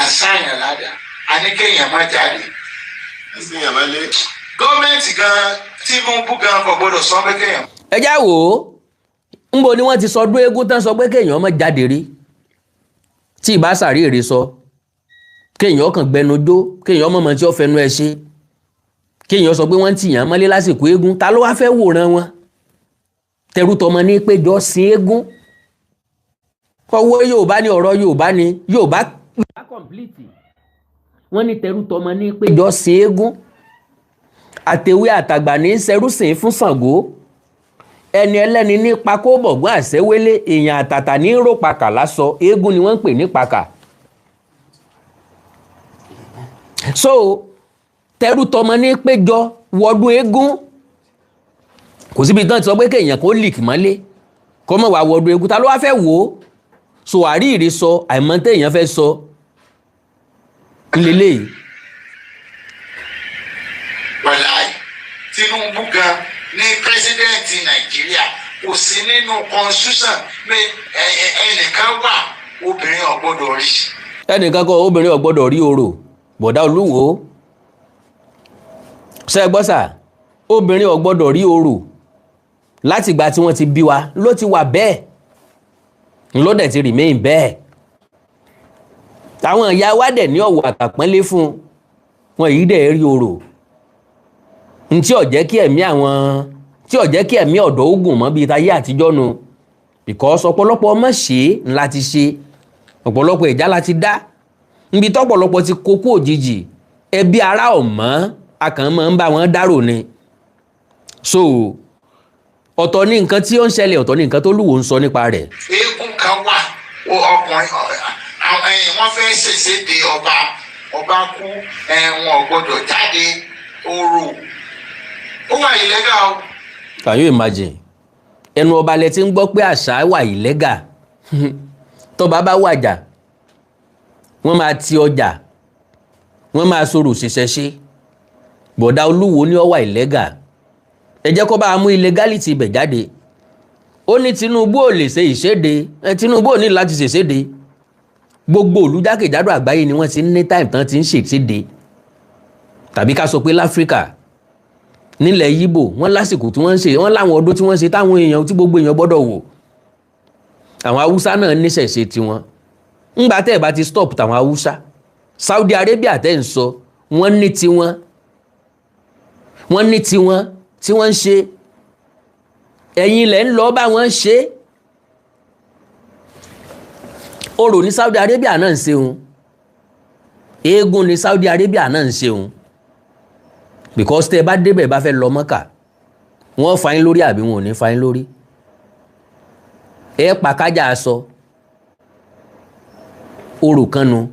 Àṣàyàn ládàá, a ní kéèyàn má jáde. Gọ́ọ̀mẹ̀ntì gan, Tinubu gan kò gbọdọ̀ sọ pé kéèyàn. Ẹ já wò ó, ńbo ni wọ́n ti sọ ọdún eégún tán sọ pé kéèyàn má jáde rí? Tí ìbá sàrí èrè sọ kéèyàn kàn gbẹnu jó, kéèyàn mọ̀mọ́ tí ó fẹnu ẹ ṣe, kéèyàn sọ pé wọ́n ń tìyàn mọ́lé lásìkò eégún, ta ló wá fẹ́ wòran wọn? Tẹrú tọmọ ní péjọ sin eégún. Ọwọ́ Yorùbá ni, ọ̀rọ̀ Yorùbá ni Yorùbá complete. Wọ́n ní tẹrú tọmọ ní péjọ sin eégún, àtẹ̀wé àtàgbà ní sẹrúsìn fún Ṣàngó, ẹni ẹlẹ́ni ní pakó bọ̀gbọ́n àṣẹwélé, èèyàn àtàtà ní ròpakà lásọ. Eégún ni wọ́n ń pè ní pakà. So tẹrú tọmọ ní péjọ wọdún eégún. Kò síbi tán ti sọ pé kéèyàn kó lìkì mọ́lé kó mọ̀ wá wọdún eégún. Ta ló wá fẹ́ wò ó? So àríìrí sọ àìmọ́ téèyàn fẹ́ sọ ńlẹ́lẹ́yìí. Wàláì, Tinubu gan ní pírẹsidẹ́ǹtì Nàìjíríà, kò sí nínú constitution pé ẹnìkan wà, obìnrin ò gbọ́dọ̀ rí. Ẹnìkan kọ obìnrin ò gbọ́dọ̀ rí orò. Bọ̀dá olúwo, ṣe gbọ́ sà? Obìnrin ò gbọ́dọ̀ rí orò, látìgbà tí wọ́n ti bí wa ló ti wà bẹ́ẹ̀, ló dẹ̀ ti remain bẹ́ẹ̀. Àwọn ìyá wa dẹ̀ ní ọ̀wọ̀ àtàpọ́nlé fún wọn yìí dẹ̀ rí orò. Ntí ó jẹ́ kí ẹ̀mí àwọn, tí ó jẹ́ kí ẹ̀mí ọ̀dọ́ ogun mọ́ bíi tayé àtijọ́ nu, because ọ̀pọ̀lọpọ̀ ọmọ ṣe é ńlá ti ṣe, ọ̀pọ̀lọpọ̀ ìjà la ti dá níbi tọ́pọ̀lọpọ̀ ti kókó òjijì. Ẹbí ará ọ̀mọ́ akàn máa ń bá wọn dárò ni. So ọ̀tọ̀ ní nǹkan tí ó ń ṣẹlẹ̀, ọ̀tọ̀ ní nǹkan tó lúwo ń sọ nípa rẹ̀. Eégún kan wà, ọkùnrin wọ́n fẹ́ ṣèṣe de ọba, ọba kú, wọn ò gbọ́dọ̀ jáde. Orò ó wà illegal o. Can you imagine? Ẹnu ọba lẹ ti ń gbọ́ pé àṣà wà illegal. Tọba bá wàjà, wọ́n máa ti ọjà, wọ́n máa sọ̀rọ̀ ṣẹṣẹ ṣe. Bọ̀dá Olúwo ní ó wà illegal. Ẹ jẹ́ kó bá a mú illegality ibẹ̀ jáde. Ó ní Tinubu ò lè ṣe ìṣèdè ẹ. Tinubu ò ní láti ṣèṣèdè. Gbogbo ìlú jákèjádò àgbáyé ni wọ́n ti ń ní time tán ti ń ṣèṣèdè, tàbí ká sọ pé láfíríkà, nílẹ̀ Yíbò, wọ́n lásìkò tí wọ́n ń ṣe, wọ́n láwọn ọdún tí wọ́n ń ṣe táwọn èèyàn, tí gbogbo èèyàn gbọ́dọ̀ wò. Àwọn Haúsá náà níṣẹ̀ṣe tiwọn. Ńgbà tẹ́ ẹ̀ bá ti stop tàwọn Haúsá, Saudi Arabia tẹ́ ń sọ, wọ́n ní tiwọn, wọ́n ní tiwọn tí wọ́n ń ṣe. Ẹ̀yin ilẹ̀ ń lọ bá wọn ṣe. Orò ní Saudi Arabia náà ń ṣeun, eégún ní Saudi Arabia náà ń ṣeun, because tẹ́ ẹ bá débẹ̀, bá fẹ́ lọ Mọ́kà, wọ́n fa yín lórí àbí wọn ò ní fa yín lórí? Ẹ pa kájà aṣọ orò kan nu,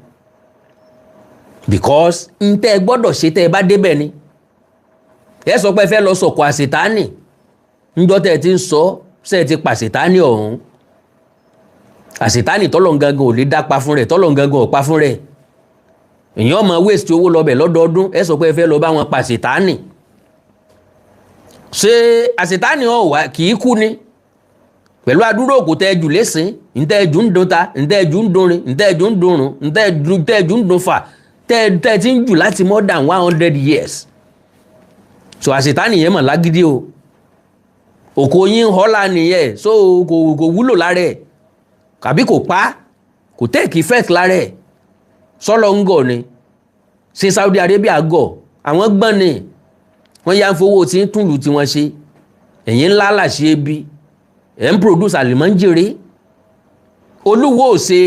because n tẹ́ ẹ gbọ́dọ̀ ṣe tẹ́ ẹ bá débẹ̀ ni. Ẹ sọ pé ẹ fẹ́ lọ sọ̀kò àṣetánì. Ńjọ́ tẹ́ ẹ ti ń sọ, ṣe é ti pàṣetánì ọ̀hún? Àṣetánì tọ́lọ̀ gangan ò lè dápa fún rẹ̀, tọ́lọ̀ gangan ò pa fún rẹ̀. Èèyàn máa waste owó lọ́bẹ̀ lọ́dọọdún. Ẹ sọ pé ẹ fẹ́ lọ bá wọn pàṣetánì. Ṣé àṣetánì ọ̀ wá kì í kú ni? Pẹ̀lú adúrò òkú tẹ́ jù lẹ́sìn, ntẹ́ jù ń dun ta, ntẹ́ jù ń dunrin, ntẹ́ jù ń dunrun, ntẹ́ jù ń dun fà, tẹ́ ti ń jù láti more than 100 years. So àṣetánì yẹn mọ̀ lágídí o. Òkò yín họ́lá nìyẹn. So kò wúlò lára ẹ̀, àbí kò pa, kò take effect lára ẹ̀. Sọ́lọ́ ń gọ̀ ni? Ṣé Saudi Arabia gọ̀? Àwọn gbọ́n ni wọ́n yá ń fowó tí ń túlù tí wọ́n ṣe. Ẹ̀yìn ńlá làṣẹ ebi ẹ̀ ń produce àlìmọ́njèrè. Olúwo ò ṣe,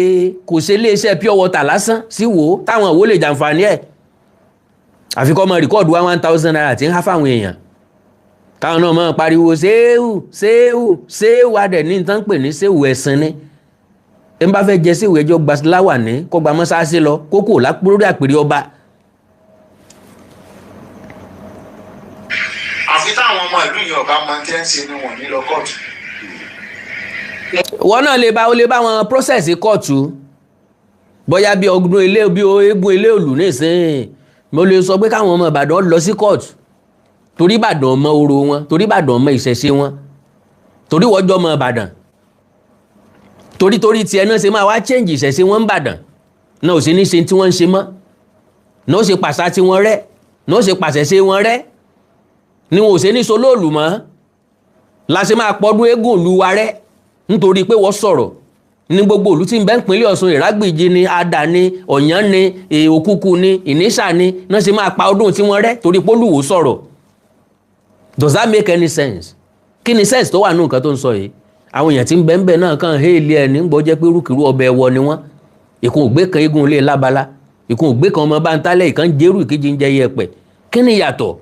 kò ṣe iléeṣẹ́ pure water lásán sí wo táwọn òwò lè jàǹfààní ẹ̀, àfi kọ́ mọ record ₦1,000 tí ń há fáwọn èèyàn, káwọn náà máa pariwo séwù, séwù, séwù. Adẹ̀ ní nǹkan pè ní séwù, ẹ̀sìn ni. Ẹ ń bá fẹ́ jẹ séwù, ẹjọ́ gba láwà ní kó gba mọ́sáàsì lọ kókò lórí àpèrè ọba. Àfi táwọn ọmọ ìlú yẹn ọba máa ń tẹ́ ń ṣe ni wọ́n ní lọ kóòtù. Wọn náà lè bá, ó lè bá wọn process kóòtù, bóyá bí ọdún ilé, bí eégún ilé òlù nísìnyí. Mo lè sọ pé káwọn ọmọ Ìbàdàn lọ sí kóòtù, torí Ìbàdàn mọ orò wọn, torí Ìbàdàn mọ ìṣẹ̀ṣe wọn, torí wọ́n jọ mọ Ìbàdàn, torí tiẹ̀ náà ṣe máa wá change ìṣẹ̀ṣe wọn ń Ìbàdàn náà, ò sí ní ṣe tí wọ́n ń ṣe mọ́ náà, ó ṣe pàṣà tí wọ́n rẹ́ náà, ó ṣe pàṣẹ wọn rẹ́ ni wọn ò ṣe ní solóòlù mọ́. La ṣe máa pọ́dún eégún ìlú wa rẹ́ nítorí pé wọ́n sọ̀rọ̀ ní gbogbo ìlú tí ń bẹ ń pínlẹ̀ Ọ̀ṣun, Ìrágbìjí ni, Adà ni, Ọ̀yán ni, Òkúkú ni, Ìníṣà ni, náà ṣe máa pa ọdún tí wọ́n rẹ́ torí pé Olúwo sọ̀rọ̀? Does that make any sense? Kí ni sense tó wà nù nǹkan tó ń sọ yìí? Àwọn èèyàn tí ń bẹ ń bẹ náà kàn héèlì ẹ̀ ní gbọ́ jẹ́ pé rúkìrú ọbẹ̀ ẹ̀wọ̀ ni wọ́n. Ìkun ògbé kan eégún ilé lábala, ìkun ògbé kan ọmọ bá ń tálẹ̀, ìkan jẹ́rù, ìkejì ń jẹ yẹpẹ̀. Kí ni ìyàtọ̀?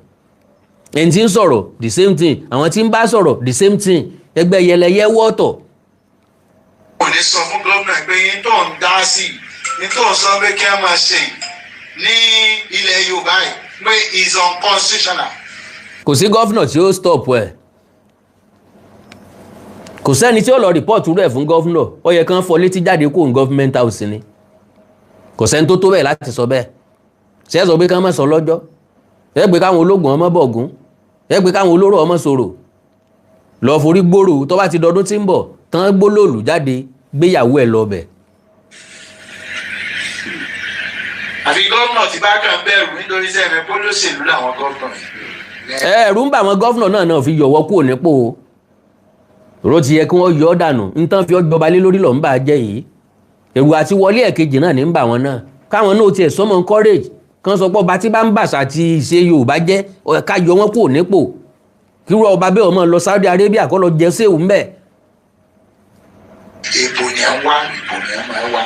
Ẹni tí ń sọ̀rọ̀, the same thing. Àwọn tí ń bá sọ̀rọ̀, the same thing. Ẹgbẹ́ yẹlẹyẹ wọ́ọ̀tọ̀. Kò ní sọ fún gómìnà pé yín tó ń dá sí yín, tó ń sọ pé kí wọ́n máa ṣe ní ilẹ̀ Yorùbá yìí pé is unconstitutional. Kò sí governor tí ó stop ẹ̀. Kò sẹ́ni tí ó lọ report rẹ̀ fún governor. Ó yẹ kán fọ létí jáde kó ní government house ni. Kò sẹ́ni tó tó bẹ́ẹ̀ láti sọ bẹ́ẹ̀. Ṣé ẹ sọ pé kán má sọ lọ́jọ́ ẹ pé káwọn ológun ọmọ bọ̀gún, ẹ pé káwọn olóró ọmọ sọ̀rọ̀ lọ forí gbòòrò? Tó bá ti dọdún tí ń bọ̀ tán, gbólóòlù jáde, gbéyàwó ẹ̀ lọ bẹ̀. Àfi gómìnà tí bá kàn bẹ̀rù nítorí sẹ́mi pólóṣèlú làwọn gómìnà yìí. Ẹ̀rù ń bà àwọn governor náà fi yọ̀wọ́ kúrò nípò ró. Ti yẹ kí wọ́n yọ ọ́ dànù. Nǹkan fi ọjọba lé lórí lọ́n ń bà á jẹ́ yìí. Èrò àti wọlé ẹ̀kejì náà ní ń bà wọ́n náà. Káwọn náà tiẹ̀ sọmọ encourage kan sọ pé ọba tí bá ń bàṣà àti ìṣe Yorùbá jẹ́, ká yọ wọ́n kúrò nípò. Kírú ọba bẹ́ẹ̀ ọmọ lọ Saudi Arabia kó lọ jẹ séwù ńbẹ̀. Ìbò ni à ń wá, ìbò ni à máa wá.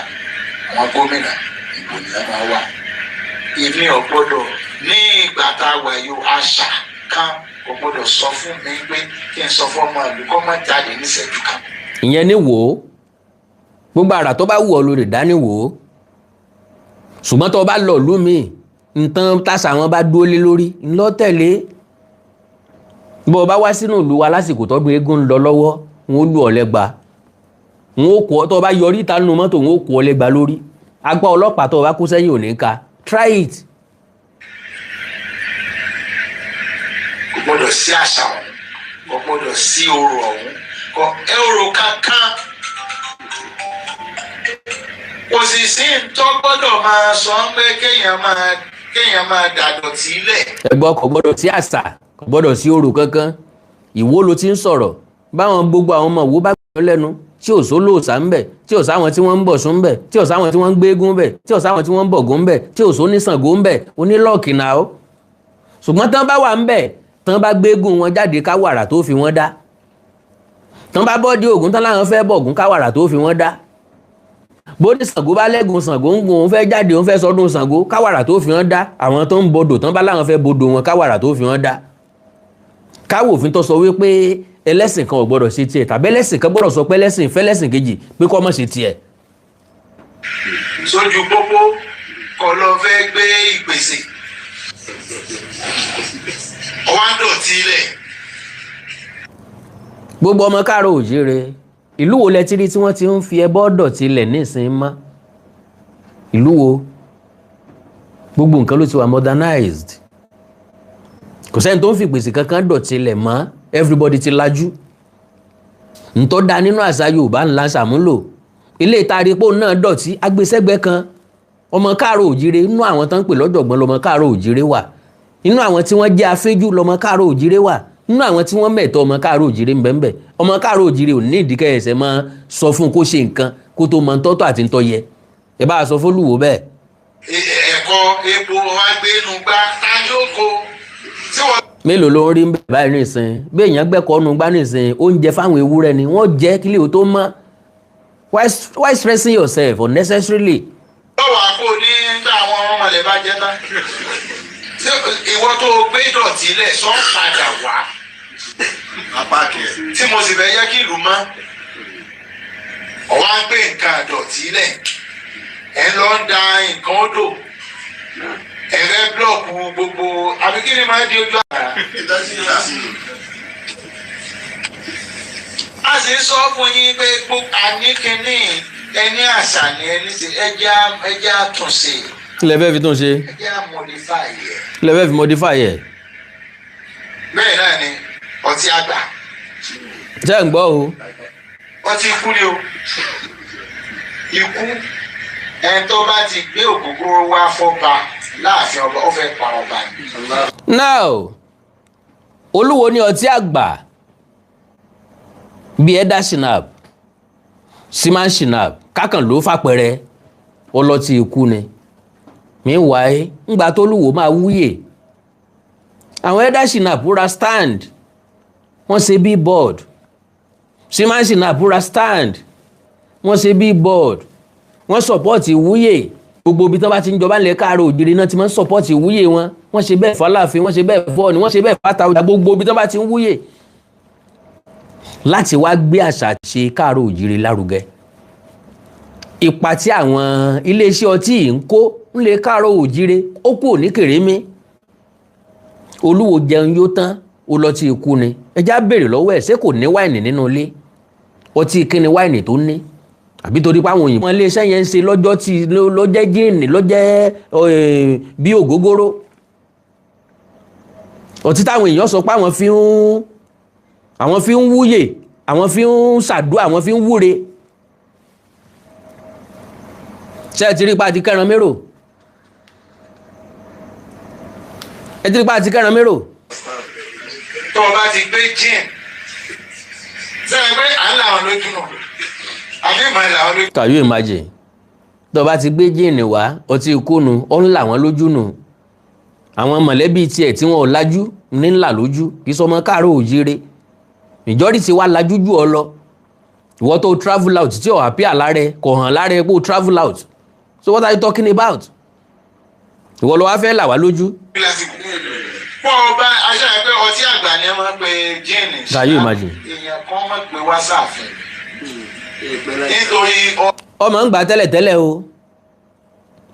Àwọn gómìnà, ìbò ni à máa wá. Èmi ò gbọ́dọ̀ ní ìgbà tá a wà yìí, àṣà kan kò gbọ́dọ̀ sọ fún mi pé kí n sọ fún ọmọ ìlú kó má jáde níṣẹ́jú kan. Ìyẹn ní wò ó, gbogbo àrà tó bá wù ọ́ lórí dání wò ó. Ṣùgbọ́n tó o bá lọ ìlú míì, nǹkan tàṣà wọn bá dúró lé lórí ńlọ tẹ̀lé. Bó o bá wá sínú ìlú wa lásìkò tọdún eégún ń lọ lọ́wọ́, wọn ó lù ọ́ lẹ́gba, wọn ó kó ọ. Tó o bá yọrí ìta nínú mọ́tò, wọn ó kó ọ lẹ́gba lórí. Agbá ọlọ́pàá tó o bá kó sẹ́yìn ò ní ka. Try it. Gbọ́dọ̀ sí àṣà ọ̀hún, kò gbọ́dọ̀ sí orò ọ̀hún, kò orò kankan. Kò sì sí ntọ́ gbọ́dọ̀ máa sọ pé kéèyàn máa dàdọ̀tí lẹ̀. Ẹ gbọ́, kò gbọ́dọ̀ sí àṣà, kò gbọ́dọ̀ sí orò kankan. Ìwó ló ti ń sọ̀rọ̀ báwọn gbogbo àwọn ọmọ Ìwó bá gbọ́ lẹ́nu tí ò sólóòsà ń bẹ̀, tí ò sáwọn tí wọ́n ń bọ̀ sún ń bẹ̀, tí ò sáwọn tí wọ́n ń gbégún bẹ̀, tí ò sáwọn tí wọ́n ń bọ̀gún ń bẹ̀, tí ò sóníṣàngó ń bẹ̀, onílọ́ọ̀kì náà ó. Ṣùgbọ́n tán bá wà ń bẹ̀, tán bá gbégún wọn jáde, káwàrà tó fi wọ́n dá. Tán bá bọ́ọ̀dì Ògún tán láwọn fẹ́ bọ̀gún, káwàrà tó fi wọ́n dá. Bóní Ṣàngó bá lẹ́gùn Ṣàngó ń gun, òun fẹ́ jáde, òun fẹ́ sọdún Ṣàngó, káwàrà tó fi wọ́n dá. Àwọn tó ń bodò, tán bá láwọn fẹ́ bodò wọn, káwàrà tó fi wọ́n dá. Káwò òfin tó sọ wípé ẹlẹ́sìn kan ò gbọ́dọ̀ ṣe tiẹ̀, tàbí ẹlẹ́sìn kan gbọ́dọ̀ sọ pé ẹlẹ́sìn fẹ́lẹ́sìn kejì pé kó má ṣe tiẹ̀. Sójú pópó kọ́ lọ fẹ́ gbé ìpèsè, ọwọ́ á dọ̀tí lẹ̀. Gbogbo ọmọ káàró òjíire, ìlú wo lẹ ti rí tí wọ́n ti ń fi ẹbọ dọ̀tí lẹ̀ nísìnyí mọ́? Ìlú wo? Gbogbo nǹkan ló ti wà modernized. Kò sẹ́ni tó ń fi ìpèsè kankan dọ̀tí lẹ̀ mọ́. Everybody ti lajú. Ntọ́ da nínú àṣà Yorùbá ńlá ṣàmúlò. Ilé ìtàrípò náà dọ̀tí agbésẹ́gbẹ́ kan. Ọmọ káàró òjíire, inú àwọn tó ń pè lọ́jọ̀gbọ́n lọmọ káàró òjíire wà, inú àwọn tí wọ́n jẹ́ afẹ́jú lọmọ káàró òjíire wà, nínú àwọn tí wọ́n mẹ̀tọ́ ọmọ káàró òjíire ńbẹ́ńbẹ́. Ọmọ káàró òjíire ò ní ìdíkẹ́ ẹsẹ̀ máa sọ fún kó ṣe nǹkan kó tó mọ ntọ́tọ́ àti ntọ́ yẹ. Ẹ bá a sọ fólúwo bẹ́ẹ̀. Ẹ̀kọ́ epo wa gbé inú gbá tájú oko tí wọ́n. Mélòó ló ń rí bẹ́ẹ̀ báyìí nìsín? Bí èèyàn gbẹ́kọ̀ọ́ nu gbá nìsín, oúnjẹ fáwọn ewúrẹ́ ni wọ́n jẹ́ kílẹ̀ ò tó mọ́. Why stressing yourself unnecessarily? Lọ́wọ́ àpò ní nígbà àwọn ọmọlẹ̀ bá jẹ́ tán, ṣé ìwọ tó gbé dọ̀tí lẹ̀ sọ padà wá tí mo sì fẹ́ yẹ kí ìlú mọ́? Ọ̀wá ń gbé nǹkan àdọ̀tí lẹ̀, ẹ̀ ń lọ ń da nǹkan odò, ẹ̀ fẹ́ block gbogbo, àbí kí ni máa di ojú àrà? A sì ń sọ fún yín pé gbogbo àníkíní ẹni àṣà ni ẹni ṣe, ẹjẹ́ àtúnṣe. Kí lẹ fẹ́ fi tún ṣe? Ẹjẹ́ àmodify ẹ̀. Kí lẹ fẹ́ fi modify ẹ̀? Bẹ́ẹ̀ náà ni ọtí àgbà. Ṣé ń gbọ́ o? Ọtí ikú ni o. Ikú, ẹni tó bá ti gbé ògógóró wá fọ́ba láàfin ọba, ó fẹ́ pa ọba ni. Now, Olúwo ní ọtí àgbà bíi ẹ̀dá shinap, siman shinap kákan ló fàpẹrẹ ọlọ́tí ikú ni. Meanwhile, ńgbà tó lúwo máa wúyè, àwọn ẹ̀dá shinap ra stand, wọ́n ṣe billboard. Siman shinap ra stand, wọ́n ṣe billboard, wọ́n support ìwúyè. Gbogbo ibi tí wọ́n bá ti ń jọba nílẹ̀ káàárọ̀ òjìrì náà ti máa ń support ìwúyè wọn. Wọ́n ṣe bẹ́ẹ̀ fọláàfin, wọ́n ṣe bẹ́ẹ̀ fọ́ọ̀nì, wọ́n ṣe bẹ́ẹ̀ fàtàwọ̀dà. Gbogbo ibi tí wọ́n bá ti ń wúyè láti wá gbé àṣà ṣe káàárọ̀ òjìrì lárugẹ. Ipa tí àwọn iléeṣẹ́ ọtí yìí ń kó ńlẹ̀ káàárọ̀ òjìrì, ó kù ní kèrémí. Olúwo jẹun yó tán, ó lọ tí ikú ni. Ẹjá béèrè lọ́wọ́ ẹ̀, ṣé kò ní wáìnì nínú ilé? Ọtí kíni wáìnì tó ní? Àbí torí pé àwọn òyìnbó iléeṣẹ́ yẹn ń ṣe lọ́jọ́ tí lọ́jẹ́ jíìnì, lọ́jẹ́ bí ògógóró, ọtí táwọn èèyàn sọ pé àwọn fi ń wúyè, àwọn fi ń ṣàdúrà, àwọn fi ń wúre. Ṣé ẹ ti rí pa àti kẹran mérò? Ẹ ti rí pa àti kẹran mérò. Tó o bá ti gbé gin sẹ́yìn pé à ń là wọn lójú nù, àbí ìmọ̀ ẹ̀ là wọn lójú. Can you imagine? Tó o bá ti gbé jíìnì wá, ọtí ìkónu, ó ń là wọ́n lójú nù. Àwọn mọ̀lẹ́bí tiẹ̀ tí wọn ò lajú ní ńlá lójú, kì í sọmọ káàárọ̀ òjíire. Majority wa lajú jù ọ lọ. Ìwọ tó travel out tí ò appear lára ẹ, kò hàn lára ẹ pé o travel out, so what are you talking about? Ìwọ ló wá fẹ́ là wá lójú. Pọ̀ ọba aṣọ ẹ̀ pé ọtí àgbà ni ẹ máa ń pe gin. Can you imagine? Èèyàn kan máa ń pe wá sáàfin nítorí ọmọ ń gbà tẹ́lẹ̀tẹ́lẹ̀ o,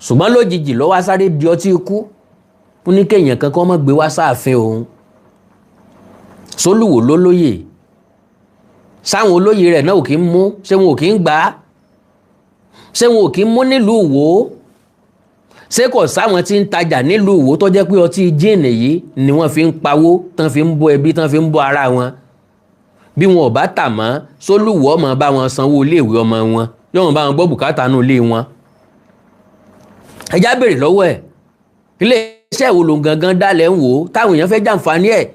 ṣùgbọ́n lójijì ló wá sáré di ọtí ikú. Ó ní kéèyàn kankan má gbé wá sáàfin òun. Sólùwò ló lóye, sáwọn olóyè rẹ̀ náà ò kí ń mú? Ṣé wọn ò kí ń gbà á? Ṣé wọn ò kí ń mú nílùú Ìwó? Ṣé kò sáwọn tí ń tajà nílùú Ìwó tó jẹ́ pé ọtí gin yìí ni wọ́n fi ń pawó, tán fi ń bọ́ ẹbí, tán fi ń bọ́ ara wọn? Bí wọn ò bá tà mọ́, sólùwọ́ ọmọ bá wọn sanwó iléèwé ọmọ wọn, yóò wọn bá wọn gbọ́ bùkátà nù ilé wọn? Ẹjá béèrè lọ́wọ́ ẹ̀, ilé iṣẹ́ wo lòun gangan dálẹ̀ ń wò ó táwọn èèyàn fẹ́ jàǹfààní ẹ̀?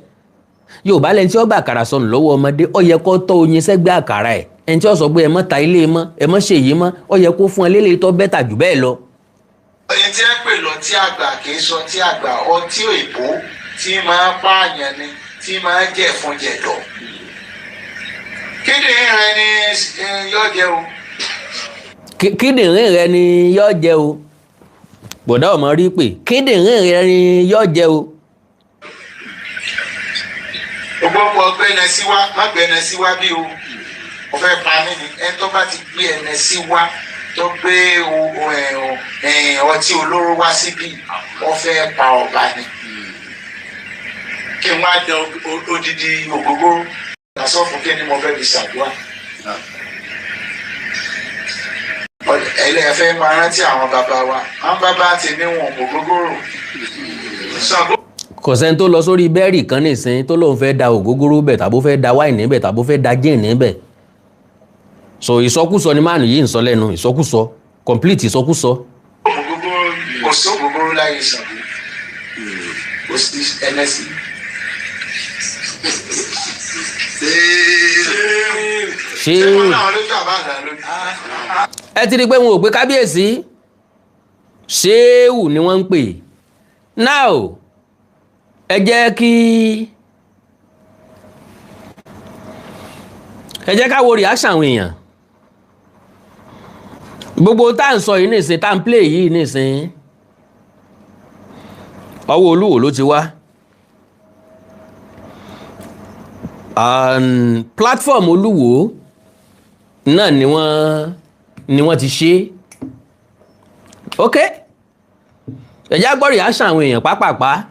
Yorùbá lẹni tí ó gbà àkàrà sọnù lọ́wọ́ ọmọdé, ó yẹ kó tọ́ oyin sẹ́gbẹ́ àkàrà ẹ̀. Ẹni tí ó sọ pé ẹ mọ́ ta ilé mọ́, ẹ mọ́ ṣèyí mọ́, ó yẹ kó fún ẹ lélẹ́yìí tó better jù bẹ́ẹ̀ lọ. Ẹni tí ẹ pè lọ tí àgbà kì í sọ tí àgbà, ọtí òyìnbó tí máa pààyàn ni, tí máa jẹ fún jẹ̀dọ̀. Kíndìnrín rẹ ni yóò jẹ o. Kíndìnrín rẹ ni yóò jẹ o. Bọ̀dá ọmọ rí pé kíndìnrín rẹ ni yóò jẹ o. Gbogbo ọgbẹ́ni sí wá, má gbẹ́ni sí wá bí o. Mo fẹ́ pa mí ni. Ẹni tó bá ti gbé ẹni sí wá, tó gbé ọtí olóró wá síbí, wọ́n fẹ́ pa ọba ni. Kí n wá dẹ odidi ògógóró lásán fún kí ni mo fẹ́ fi ṣàdúrà? Ẹlẹ́fẹ́ máa rántí àwọn bàbá wa, àwọn bàbá tèmi wọn mọ̀ ògógóró. Ṣàngó. Kò sẹ́ni tó lọ sórí bẹ́ẹ̀rì kan nìsín tó lóun fẹ́ da ògógóró bẹ̀, tàbó fẹ́ da wáìnì bẹ̀, tàbó fẹ́ da gin bẹ̀. So ìsọkúsọ ni máàlù yìí ń sọ lẹ́nu, ìsọkúsọ, complete ìsọkúsọ. Ògógóró, kò sí ògógóró láyé Ṣàngó, kò sí ẹnẹsì. Ṣé ṣé wọn náà lójú àbá àgbà lójú. Ẹ ti rí i pé wọn ò pé kábíyèsí, ṣéwù ni wọ́n ń pè now. Ẹ jẹ́ ká wo reaction àwọn èèyàn. Gbogbo tá à ń sọ yìí nìsín, tá à ń play yìí nìsín, ọwọ́ Olúwo ló ti wá. Platform Olúwo náà ni wọ́n ti ṣe. Ok, ẹ jẹ́ á gbọ́ reaction àwọn èèyàn pápápá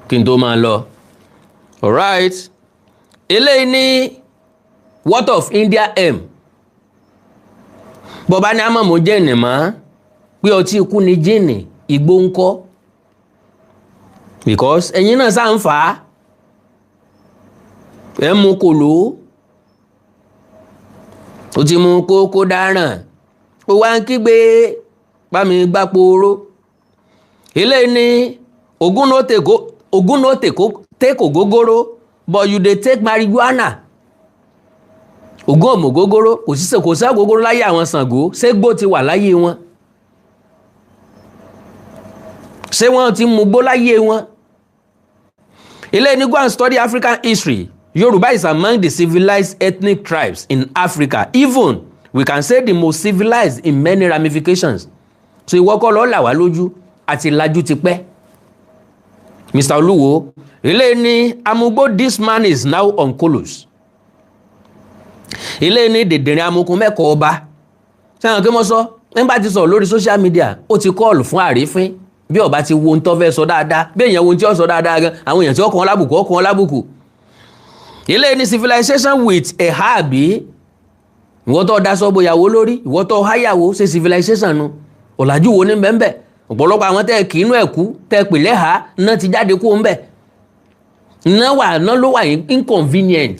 kí n tó máa lọ. Alright, eléyìí ní "What of India M?" Bọ́ba ní amọ̀mọ́ gin mọ́, pé ọtí ikú ni gin, igbó ń kọ́? Because ẹ̀yin náà sáà ń fà á, ẹ̀ ń mu kòló, ó ti mu kókó dáràn, ó wá ń kígbe bámi gbáporó. Eléyìí ní "Ogun no take ògógóró, but you dey take marijuana." Ògún ọmọ ògógóró, kò sí, kò sí ògógóró láyé àwọn Ṣàngó. Ṣégbó ti wà láyé wọn? Ṣé wọ́n ti mú gbó láyé wọn? Eléyìí ní "Go and study African history. Yorùbá is among the civilized ethnic tribes in Africa. Even we can say the most civilized in many ramifications." So ìwọ kọ́ lọ́ọ́ là wá lójú, àti lajú ti pẹ́, Mr. Olúwo. Eléyìí ní "Amugbo, this man is now on colos." Eléyìí ní "Dèdèrìn amukun mẹ́kọ̀ọ́ ọba." Sẹ́wọ̀n kí wọ́n sọ nígbà tí sọ̀rọ̀ lórí social media, ó ti call fún àrífín. Bí ọba ti wo ohun tó fẹ́ sọ dáadáa, bí èèyàn wo ohun tí ó sọ dáadáa gan, àwọn èèyàn tí ó kàn án lábùkù, ó kàn án lábùkù. Eléyìí ní "Civilization with a àbí ìwọ tó daṣọ bòyàwó lórí, ìwọ tó háyàwó, ṣe civilization nu? Ọ̀làjú wo ní bẹ́ẹ̀ bẹ́ẹ̀?" Ọ̀pọ̀lọpọ̀ àwọn tẹ́ kì í inú ẹ̀kú tẹ́ pè lẹ́hàá náà ti jáde kó ń bẹ̀ náà wà náà ló wà inconvenient,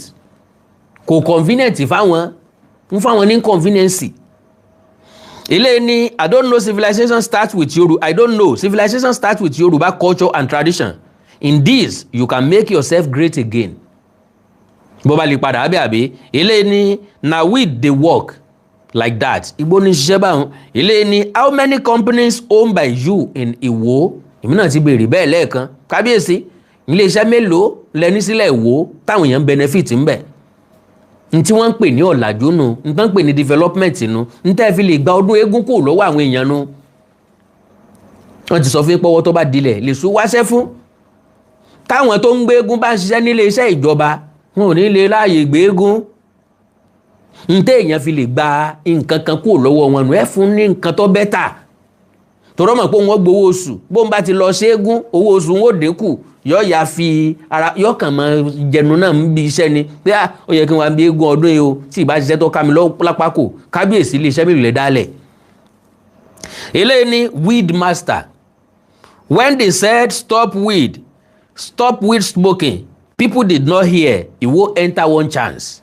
kò convenient fáwọn, ń fáwọn ní inconvenience. Eléyìí ní "I don't know civilization starts with Yoruba. I don't know civilization starts with Yoruba culture and tradition. In this you can make yourself great again." Bó bá lè padà ábẹ́ àbí. Eléyìí ní "Na we dey work like that." Igbó ní ṣiṣẹ́ báwọn. Eléyìí ní "How many companies owned by you in Ìwó?" Èmi náà ti béèrè bẹ́ẹ̀ lẹ́ẹ̀kan. Kábíyèsí, iléeṣẹ́ mélòó lẹni sílẹ̀ Ìwó táwọn èèyàn benefit ń bẹ̀? N tí wọ́n ń pè ní ọ̀làjú nu, n tán ń pè ní development nu, n tẹ́ fi lè gba ọdún eégún kò lọ́wọ́ àwọn èèyàn nu. Wọ́n ti sọ fún pọ́wọ́ tó bá dilẹ̀ lè sún wáṣẹ́ fún táwọn tó ń gbé eégún bá ń ṣiṣẹ́ nílé iṣẹ́ ìjọba, wọn ò ní lè láàyè gbé eégún. N tẹ́ èèyàn fi lè gba nǹkan kan kúrò lọ́wọ́ wọn nù, ẹ fún ní nǹkan tó better, tọ́rọ́ mọ̀ pé wọ́n gbowó oṣù. Bó ń bá ti lọ ṣe eégún, owó oṣù wọn ò dínkù. Yọ ya fi ara yọ kàn máa jẹnu náà ń bi iṣẹ́ ni pé à ó yẹ kí n wá bí eégún ọdún yìí o, tí ì bá ṣiṣẹ́ tó ká mi lápá kò. Kábíyèsí, ilé iṣẹ́ mélòó lè dálẹ̀? Eléyìí ní weed master. When they said stop weed, stop weed smoking, people did not hear. Iwo enter one chance.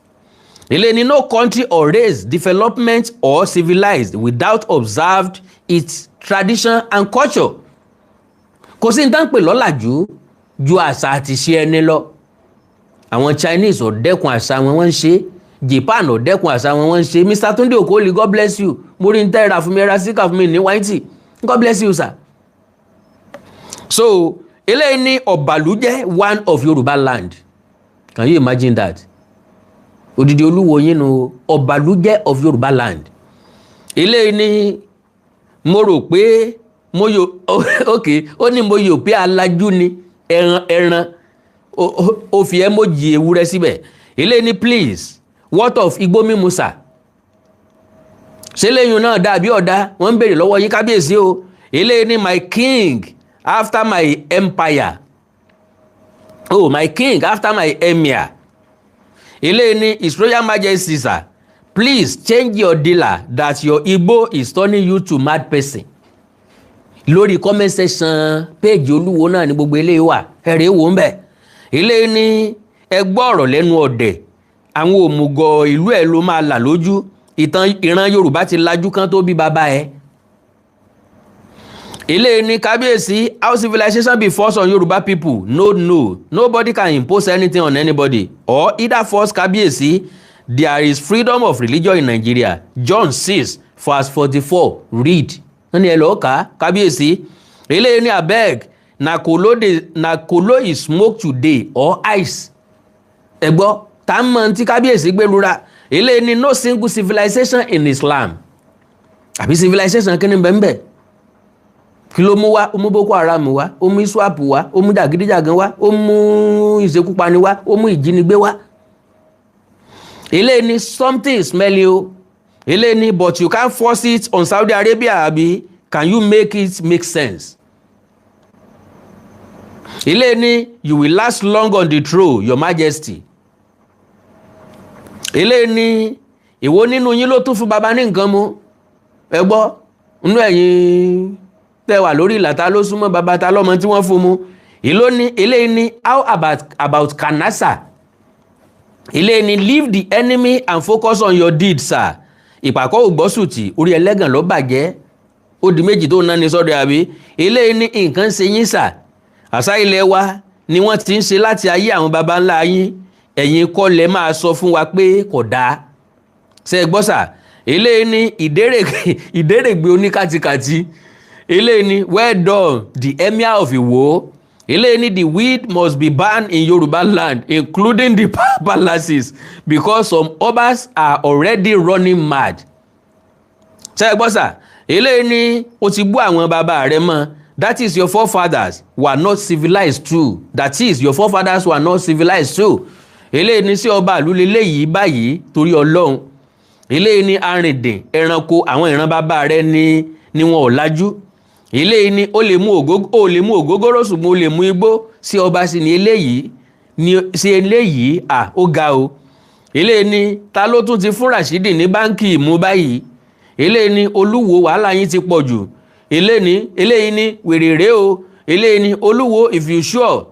Eléyìí ní no country or race development or civilized without observed its tradition and culture. Kò sí ní tá ń pè lọ́làjú ju àṣà àti ṣe ẹni lọ. Àwọn Chinese ò dẹ́kun àṣà wọn, wọ́n ń ṣe. Japan ò dẹ́kun àṣà wọn, wọ́n ń ṣe. Mr Tunde Okoli, God bless you. Mo rí n tẹ́ ra fún mi, ra síkà fún mi ní wáìtì. God bless you, sir. So eléyìí ní ọ̀bàlújẹ́ one of Yorùbá land. Can you imagine that? Odidi olúwo yín nu, ọ̀bàlújẹ́ of Yorùbá land. Eléyìí ní mo rò pé mo yò, ok, ó ní mo yò pé alájú ni ẹran ẹran, ó fi emoji ewúrẹ́ síbẹ̀. Eléyìí ní please, what of igbó mímu, sir? Ṣé lẹ́yìn náà dàbí ọ̀dà? Wọ́n ń béèrè lọ́wọ́ yín, kábíyèsí o. Eléyìí ní my king after my empire, oh, my king after my emir. Eléyìí ní His Royal Majesty, sir, please change your dealer, that your igbo is turning you to mad person. Lórí comment section page olúwo náà ní gbogbo eléyìí wà, ẹ̀rẹ̀ wò ń bẹ̀. Eléyìí ní ẹ gbọ́ ọ̀rọ̀ lẹ́nu ọ̀dẹ̀, àwọn òmùgọ̀ ìlú ẹ̀ ló máa là lójú. Ìtàn ìran Yorùbá ti lajú kán tó bí bàbá ẹ̀. Eléyìí ní kábíyèsí, how civilization be forced on Yorùbá people? No, no, nobody can impose anything on anybody or either force kábíyèsí. There is freedom of religion in Nigeria. John 6 verse 44, read. Wọ́n ní ẹ lọ́ọ́ kà á, kábíyèsí. Eléyìí ní abeg, na kolo dey, na kolo is smoke today or ice? Ẹ gbọ́ tá a mọ̀ tí kábíyèsí gbẹlura. Eléyìí ní no single civilization in Islam. Àbí civilization kí ni bẹ́ẹ̀ bẹ́ẹ̀? Kí ló mú wá? Ó mú Boko Haram wá, ó mú ISWAP wá, ó mú jàgídíjàgan wá, ó mú ìṣekúpani wá, ó mú ìjínigbé wá. Eléyìí ní something smelly o. Eléyìí ní but you can't force it on Saudi Arabia, abi? Can you make it make sense? Eléyìí ní you will last long on the throne, Your Majesty. Eléyìí ní ìwo nínú yín ló tún fún baba ní nǹkan mu? Ẹ gbọ́, nínú ẹ̀yin tẹ́ wà lórí ìlà, ta ló súnmọ́ baba? Ta lọ́mọ tí wọ́n fún mu? Ìló ní eléyìí ní how about kanasa? Eléyìí ní leave the enemy and focus on your deed, sir. Ìpàkọ́ ògbọ́sùtì, orí ẹlẹ́gàn ló bàjẹ́, ó di méjì tó ń náni sọ́dọ̀ àbí. Eléyìí ní nǹkan ṣe yín, sir. Àṣà ilẹ̀ wa ni wọ́n ti ń ṣe láti ayé àwọn baba ńlá yín. Ẹ̀yin kọ́ lẹ máa sọ fún wa pé kò dáa. Ṣe é gbọ́, sir? Eléyìí ní ìdérègbè oníkàtìkàtì. Eléyìí ní well done, the Emir of Iwo. Eléyìí ní the weed must be banned in Yoruba land, including the palaces, because some obas are already running mad. Ṣe é gbọ́, sir? Eléyìí ní o ti bú àwọn bàbá rẹ mọ́. That is, your forefathers were not civilized too. That is, your forefathers were not civilized too. Eléyìí ní sí ọba àlú leléyìí báyìí, torí Ọlọ́run. Eléyìí ní arìndìn ẹranko, àwọn ìran bàbá rẹ ní wọn ò lajú. Eléyìí ní ó lè mú ògógóró, ṣùgbọ́n ó lè mú igbó. Sí ọba sì ní eléyìí ní sí eléyìí? À, ó ga o. Eléyìí ní ta ló tún ti fún Rashidi ní báńkì mú báyìí? Eléyìí ní olúwo, wàhálà yín ti pọ̀ jù. Eléyìí ní wèrèrè o. Eléyìí ní olúwo, if you sure,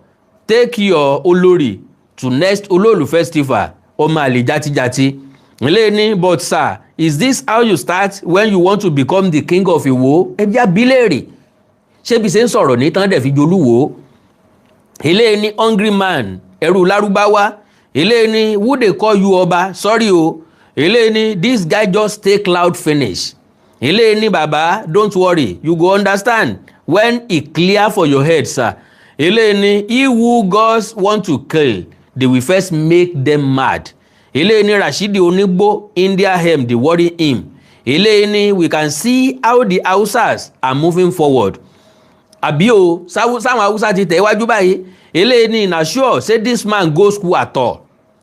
take your olórí to next Olóòlù festival. Ọmọ àlè játijàti. Eléyìí ní but sir, is this how you start when you want to become the king of Ìwó? Ẹbí abilérè, ṣé bí ṣe ń sọ̀rọ̀ ní tán dẹ̀ fi jolúwo. Eléyìí ní hungry man, ẹrú lárúbáwá. Eléyìí ní who dey call you ọba? Sorry o. Eléyìí ní this guy just take loud finish. Eléyìí ní baba, don't worry, you go understand when e clear for your head, sir. Eléyìí ní he who gods want to kill, they will first make them mad. Eléyìí ní Rashidi onígbó, India hemp dey worry him. Eléyìí ní we can see how the Hausas are moving forward. Àbí o, sáwọn Haúsá ti tẹ̀ wájú báyìí. Eléyìí ní na sure say this man go school at all,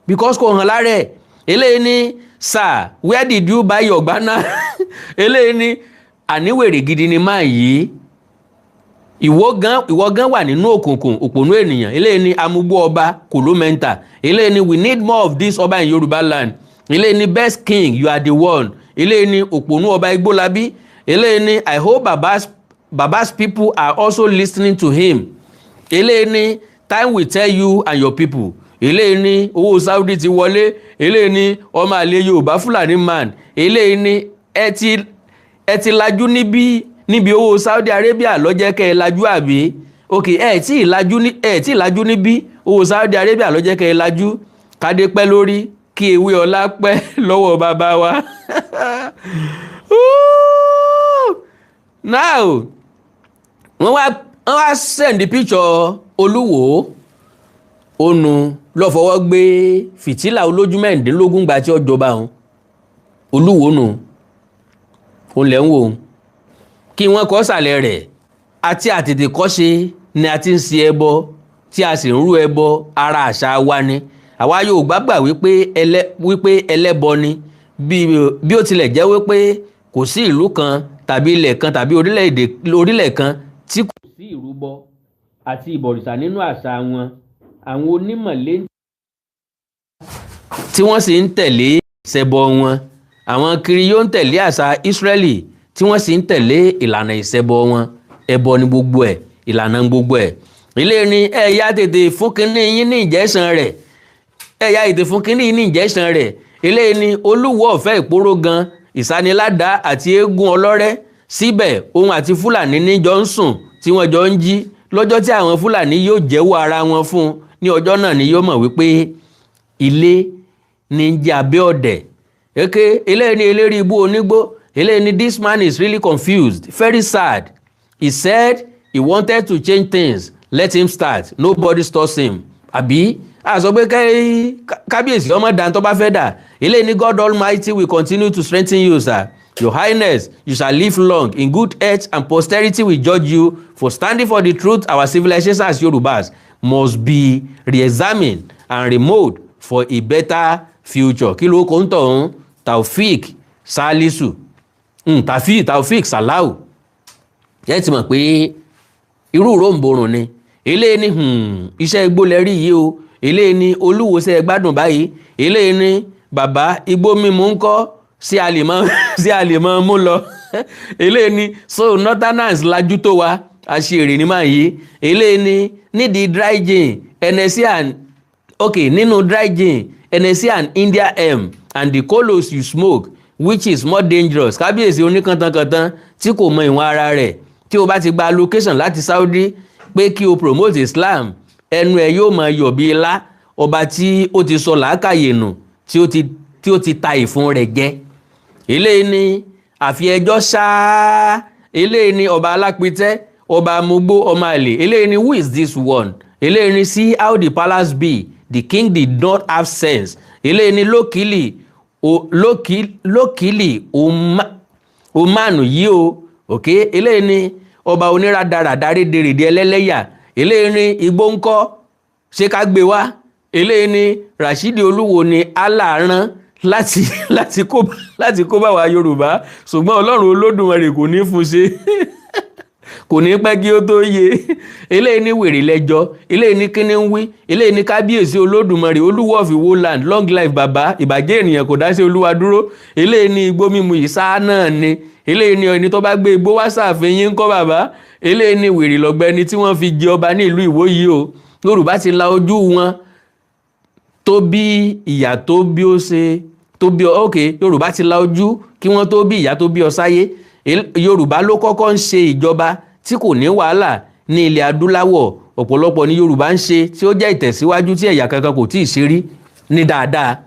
because kò hàn lára ẹ̀. Eléyìí ní sir, where did you buy your gbana? Eléyìí ní àníwèrè gidi ni máa yìí. Ìwọ gan wà nínú òkùnkùn, òpònú ènìyàn. Eléyìí ni amúgbó ọba kòlómẹ́ntà. Eléyìí ni we need more of this ọba in Yorùbá land. Eléyìí ni best king, you are the one. Eléyìí ni òpònú ọba Igbólabí. Eléyìí ni I hope baba's people are also listening to him. Eléyìí ni time will tell you and your people. Eléyìí ni owó Saudi ti wọlé. Eléyìí ni ọmọ àlè Yorùbá Fúlàní man. Eléyìí ni ẹ ti lajú níbi owó Saudi Arabia lọ́jẹ́ kẹ́ ẹ lajú àbí? Ok, ẹ tí ì lajú níbí, owó Saudi Arabia lọ́jẹ́ kẹ́ ẹ lajú. Kádé pẹ́ lórí, kí ewé ọlá pẹ́ lọ́wọ́ bàbá wa. Ooh! Now wọ́n wá send the picture Olúwo onu lọ́ fọwọ́ gbé fìtílà olójú 16 gba tí ó jọba òun. Olúwo nù òun lẹ́ ń wò ó kí wọ́n kọ́ sàlẹ̀ rẹ̀ àti àtètèkọ́ṣe ni a ti ń ṣe ẹbọ tí a sì ń rú ẹbọ. Ara àṣà wa ni. Àwa Yorùbá gbà wípé ẹlẹ́bọ ni. Bí ó tilẹ̀ jẹ́ wípé kò sí ìlú kan tàbí ilẹ̀ kan tàbí orílẹ̀-èdè orílẹ̀ kan tí kò sí ìrúbọ àti ìbọ̀rìṣà nínú àṣà wọn, àwọn onímọ̀lé tí wọ́n sì ń tẹ̀lé ìṣẹbọ wọn, àwọn kiriyó ń tẹ̀lé àṣà Ísírẹ́lì tí wọ́n sì ń tẹ̀lé ìlànà ìṣẹbọ wọn. Ẹbọ ni gbogbo ẹ̀, ìlànà gbogbo ẹ̀. Ilé ni ẹ yá tètè fún kínní yín ní ìjẹ́sàn rẹ̀, ẹ yá tètè fún kínní yín ní ìjẹ́sàn rẹ̀. Ilé ni Olúwo ọ̀fẹ́ ìpóró gan ìsaniládàá àti eégún ọlọ́rẹ́. Síbẹ̀ òun àti Fúlàní níjọ ń sùn tí wọ́n jọ ń jí. Lọ́jọ́ tí àwọn Fúlàní yóò jẹ́wọ́ ara wọn fún un, ní ọjọ́ náà ni yóò mọ̀ wípé ilé ní jẹ́ abẹ́ ọ̀dẹ̀. Eke eléyìí ni eléri ibú onígbó. Eléyìí ni this man is really confused, very sad. He said he wanted to change things. Let him start, nobody stops him. Àbí a sọ pé kábíyèsí ọmọ dàn tó bá fẹ́ dà. Eléyìí ni God Almighty will continue to strengthen you, sir. Your Highness, you shall live long in good health and posterity will judge you for standing for the truth. Our civilization as Yorubas must be re-examined and remolded for a better future. Kí ló kó ń tọ̀ ń Taofik Salisu, Taofik Salau. Yẹn ti mọ̀ pé irú ròǹbòrùn ni. Eléyìí ni iṣẹ́ igbó lẹ rí yìí o. Eléyìí ni Olúwo ṣe gbádùn báyìí. Eléyìí ni bàbá igbó mímu ń kọ́ sí a lè mọ́ mú lọ. Eléyìí ni so northerners lajú tó wa, àṣìírí ní máa yí. Eléyìí ni nídìí dry gin Hennessy and, okay, nínú dry gin, Hennessy and India M and the colos you smoke, which is more dangerous? Kábíyèsí oníkantankantan tí kò mọ ìwọ̀n ara rẹ̀. Tí o bá ti gba allocation láti Saudi pé kí o promote Islam, ẹnu ẹ yóò máa yọ̀ bí ilá. Ọba tí ó ti sọ làákàyè nù, tí ó ti ta ìfun rẹ̀ jẹ. Eléyìí ni àfi ẹjọ́ ṣáá. Eléyìí ni ọba alápítẹ́, ọba amúgbó, ọmọ àlè. Eléyìí ni who is this one? Eléyìí ni see how the palace be, the king did not have sense. Eléyìí ni lókìlì lókìlì omanu yìí o. Ok, eléyìí ni ọba oníradàradà rédèrèdè ẹlẹ́lẹ́yà. Eléyìí ni igbó ńkọ́, ṣé ká gbé wá? Eléyìí ni Rasheed Olúwo ni Allah rán láti kó bá wa Yorùbá, ṣùgbọ́n Ọlọ́run Olódùmarè kò ní fún ṣe, kò ní pẹ́ kí ó tó yé. Eléyìí ní wèrè lẹ́jọ́. Eléyìí ní kíní ń wí. Eléyìí ní kábíyèsí Olódùmarè, Olúwo of Iwo land, long life bàbá. Ìbàjẹ́ ènìyàn kò dá sí Olúwa dúró. Eléyìí ní igbó mímu yìí sáà náà ni. Eléyìí ní ẹni tó bá gbé igbó wá sáàfin yín ń kọ́ bàbá. Eléyìí ní wèrè lọ́gbẹ́ni tí wọ́n fi jẹ ọba ní ìlú Ìwó yìí o. Yorùbá ti la ojú wọn tó bí ìyá tó bí ó ṣe tó bí ọ. Ok, Yorùbá ti la ojú kí wọ́n tó bí ìyá tó bí ọ sáyé. Yorùbá ló kọ́kọ́ ń ṣe ìjọba tí kò ní wàhálà ní ilẹ̀ adúláwọ̀. Ọ̀pọ̀lọpọ̀ ní Yorùbá ń ṣe tí ó jẹ́ ìtẹ̀síwájú tí ẹ̀yà kankan kò tíì ṣe rí ní dáadáa.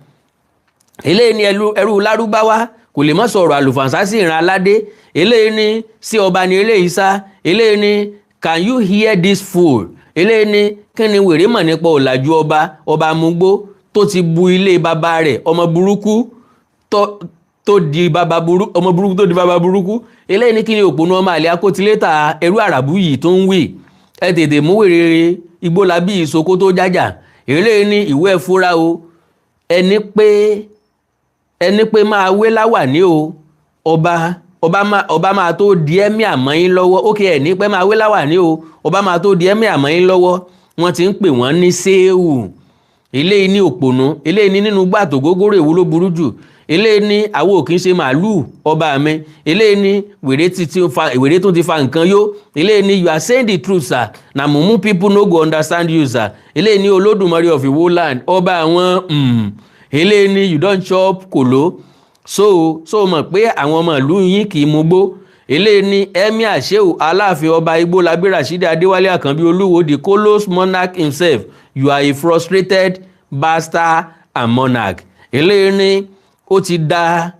Eléyìí ni ẹrú lárúbáwá kò lè má sọ̀rọ̀ àlùfànṣá sí ìran aládé. Eléyìí ni sí ọba ni eléyìí sá. Eléyìí ni can you hear this fool? Eléyìí ni kí ni wèrè mọ̀ nípa ọ̀làjú ọba? Ọba amúgbó tó ti bu ilé bàbá rẹ̀, ọmọ burúkú tó di bàbá burúkú, ọmọ burúkú tó di bàbá burúkú. Eléyìí ní kí ni òpònú ọmọ àlè akótilétà ẹrú àràbù yìí tó ń wì? Ẹ tètè mú wèrè Igbólabí ìsoko tó jájà. Eléyìí ní ìwé ẹ̀fúra o. Ẹni pé máa wé láwàní o ọba. Ọba máa tó di emir mọ́ yín lọ́wọ́. Ókè ẹ̀ ní pẹ́ máa wé láwà ní o. Ọba máa tó di emir mọ́ yín lọ́wọ́. Wọ́n ti ń pè wọ́n ní séèwù. Eléyìí ní òpònú. Eléyìí ní nínú gbàtò gógóró, èwo ló burú jù? Eléyìí ní àwọn ò kì í ṣe màálùú ọba mi. Eléyìí ní wèrè ti fa wèrè tó ti fa nǹkan yó. Eléyìí ní you are saying the truth, sir, na mumu people no go understand you, sir. Eléyìí ní Olódùmarè of Iwo land, ọba àwọn. Eléyìí ní you don chop kòló, so mọ̀ pé àwọn ọmọ ìlú yín kì í mugbó. Eléyìí ní Emir Sheu Aláàfin Ọba Igbólabí Rasheed Adéwálé Àkànbí Olúwo, the kolos monarch himself, you are a frustrated bastard and monarch. Eléyìí ní ó ti dá,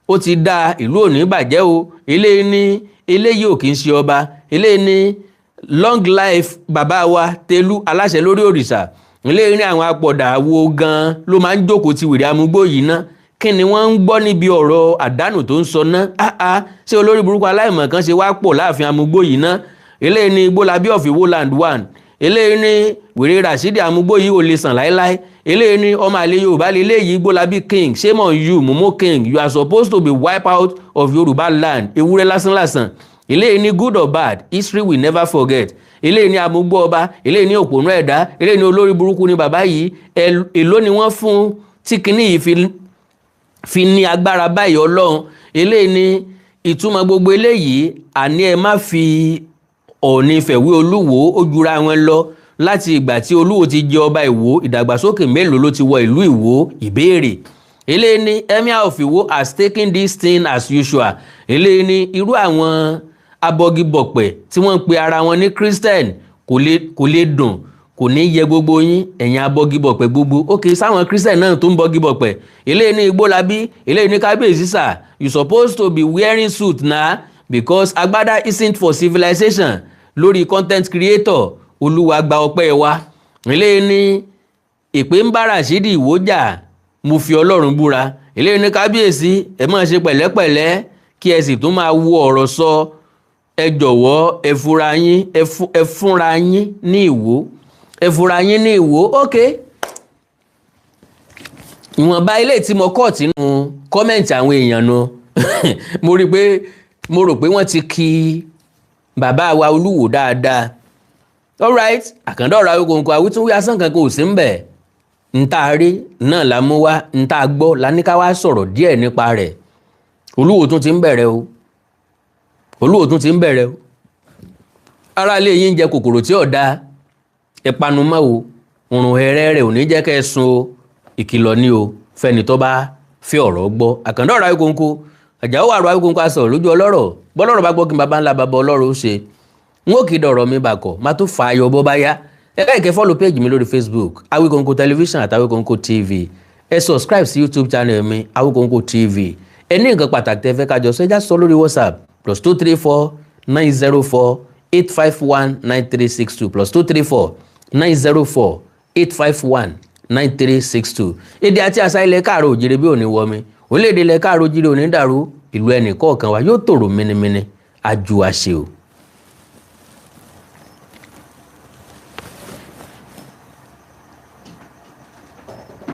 ó ti dá, ìlú ò ní bàjẹ́ o. Eléyìí ní eléyìí ò kì í ṣe ọba. Eléyìí ní long life bàbá wa Tẹ̀lú aláṣẹ lórí òrìṣà. Eléyìí ní àwọn apọ̀dà wo gan ló máa ń jókòó ti wèrè amúgbó yìí ná? Kí ni wọ́n ń gbọ́ níbi ọ̀rọ̀ àdánù tó ń sọ ná? Áá, ṣé olórí burúkú aláìmọ̀ kan ṣe wá pọ̀ láàfin amúgbó yìí ná? Eléyìí ní Igbólabí of Iwo land one. Eléyìí ní wèrè Rasheed amúgbó yìí ò lè sàn láéláé. Eléyìí ní ọmọ àlè Yorùbá lélẹ́yìí. Igbólabí king, shame on you. Mumu king, you are supposed to be wipe out of Yorùbá land. Ewúrẹ́ lásánlàsàn. Eléyìí ní good or bad, history will never forget. Eléyìí ní amúgbó ọba. Eléyìí ní òpònú ẹ̀dá. Eléyìí ní olórí burúkú ni bàbá yìí. Èló ni wọ́n fún tí kinní yìí fi ní agbára báyìí? Ọlọ́run. Eléyìí ní ìtumọ̀ gbogbo eléyìí, àní ẹ má fi Ọọ̀ni fẹ̀wé Olúwo, ó jura wọn lọ. Láti ìgbà tí Olúwo ti jẹ ọba Ìwó, ìdàgbàsókè mélòó ló ti wọ ìlú Ìwó? Ìbéèrè. Eléyìí ní Emir of Ìwó has taken this thing as usual. Eléyìí ní irú àwọn abọgibọ̀pẹ̀ tí wọ́n ń pe ara wọn ní Christian, kò lè dùn, kò ní yẹ gbogbo yín, ẹ̀yin abọgibọ̀pẹ̀ gbogbo. Ókè sáwọn Christian náà tó ń bọgibọ̀pẹ̀. Eléyìí ní Igbólabí. Eléyìí ní kábíyèsí sir, you supposed to be wearing suit na because agbádá isn't for civilization. Lórí content creator, Olúwa gba ọpẹ́ wa. Eléyìí ní ìpè ń bá Rasheed Ìwó jà, mo fi Ọlọ́run búra. Eléyìí ní kábíyèsí, ẹ máa ṣe pẹ̀lẹ́pẹ̀lẹ́ kí ẹ sì tún máa wo ọ̀rọ̀ sọ. Ẹ jọ̀wọ́, ẹ fura yín, ẹ fúnra yín ní Ìwó, ẹ fura yín ní Ìwó. Ok, ìwọ̀nba ilé tí mo kọ́ tínú comment àwọn èèyàn nu. Mo rí i pé mo rò pé wọ́n ti kí bàbá wa Olúwo dáadáa. Alright, àkàndá ọ̀rọ̀ Awíkonko, àwítúnwí asán kan kò sí ń bẹ̀. Ń tá a rí náà la mú wá, ń tá a gbọ́ la ní ká wá sọ̀rọ̀ díẹ̀ nípa rẹ̀. Olúwo tún ti ń bẹ̀rẹ̀ o, Olúwo tún ti ń bẹ̀rẹ̀ o. Ará ilé yín ń jẹ kòkòrò tí ò dáa, ìpanu mọ́ o. Òrùn ẹ̀rẹ́ rẹ̀ ò ní jẹ́ kẹ́ ẹ sun o. Ìkìlọ̀ ni o fẹ́ni tó bá fi ọ̀rọ̀ gbọ́. Àkàndá ọ̀rọ̀ Awíkonko, Àjàó àrò Awíkonko, asọ̀rọ̀ lójú ọlọ́rọ̀. Bọ́lọ́rọ̀ bá gbọ́, kí n bàbá ńlá bàbá ọlọ́rọ̀ ó ṣe n ó kì í dọ̀rọ̀ mi bàkọ̀ má tó fà á yọ bó bá yá. Ẹ ká ìkẹ́ follow page mi lórí Facebook, Awíkonko Television àti Awíkonko TV. Ẹ subscribe sí YouTube channel mi, Awíkonko TV. Ẹ ní nǹkan pàtàkì tẹ́ fẹ́ kájọ sọ, ẹ já sọ lórí WhatsApp, +234 904 851 9362, +234 904 851 9362. Èdè àti àṣà ilẹ̀ káàró òjìrè bí òní wọmi, orílẹ̀-èdè ilẹ̀ káàró òjìrè òní dàrú, ìlú ẹnì kọ̀ọ̀kan wa yóò tòrò mínímíní. Àjù àṣẹ o.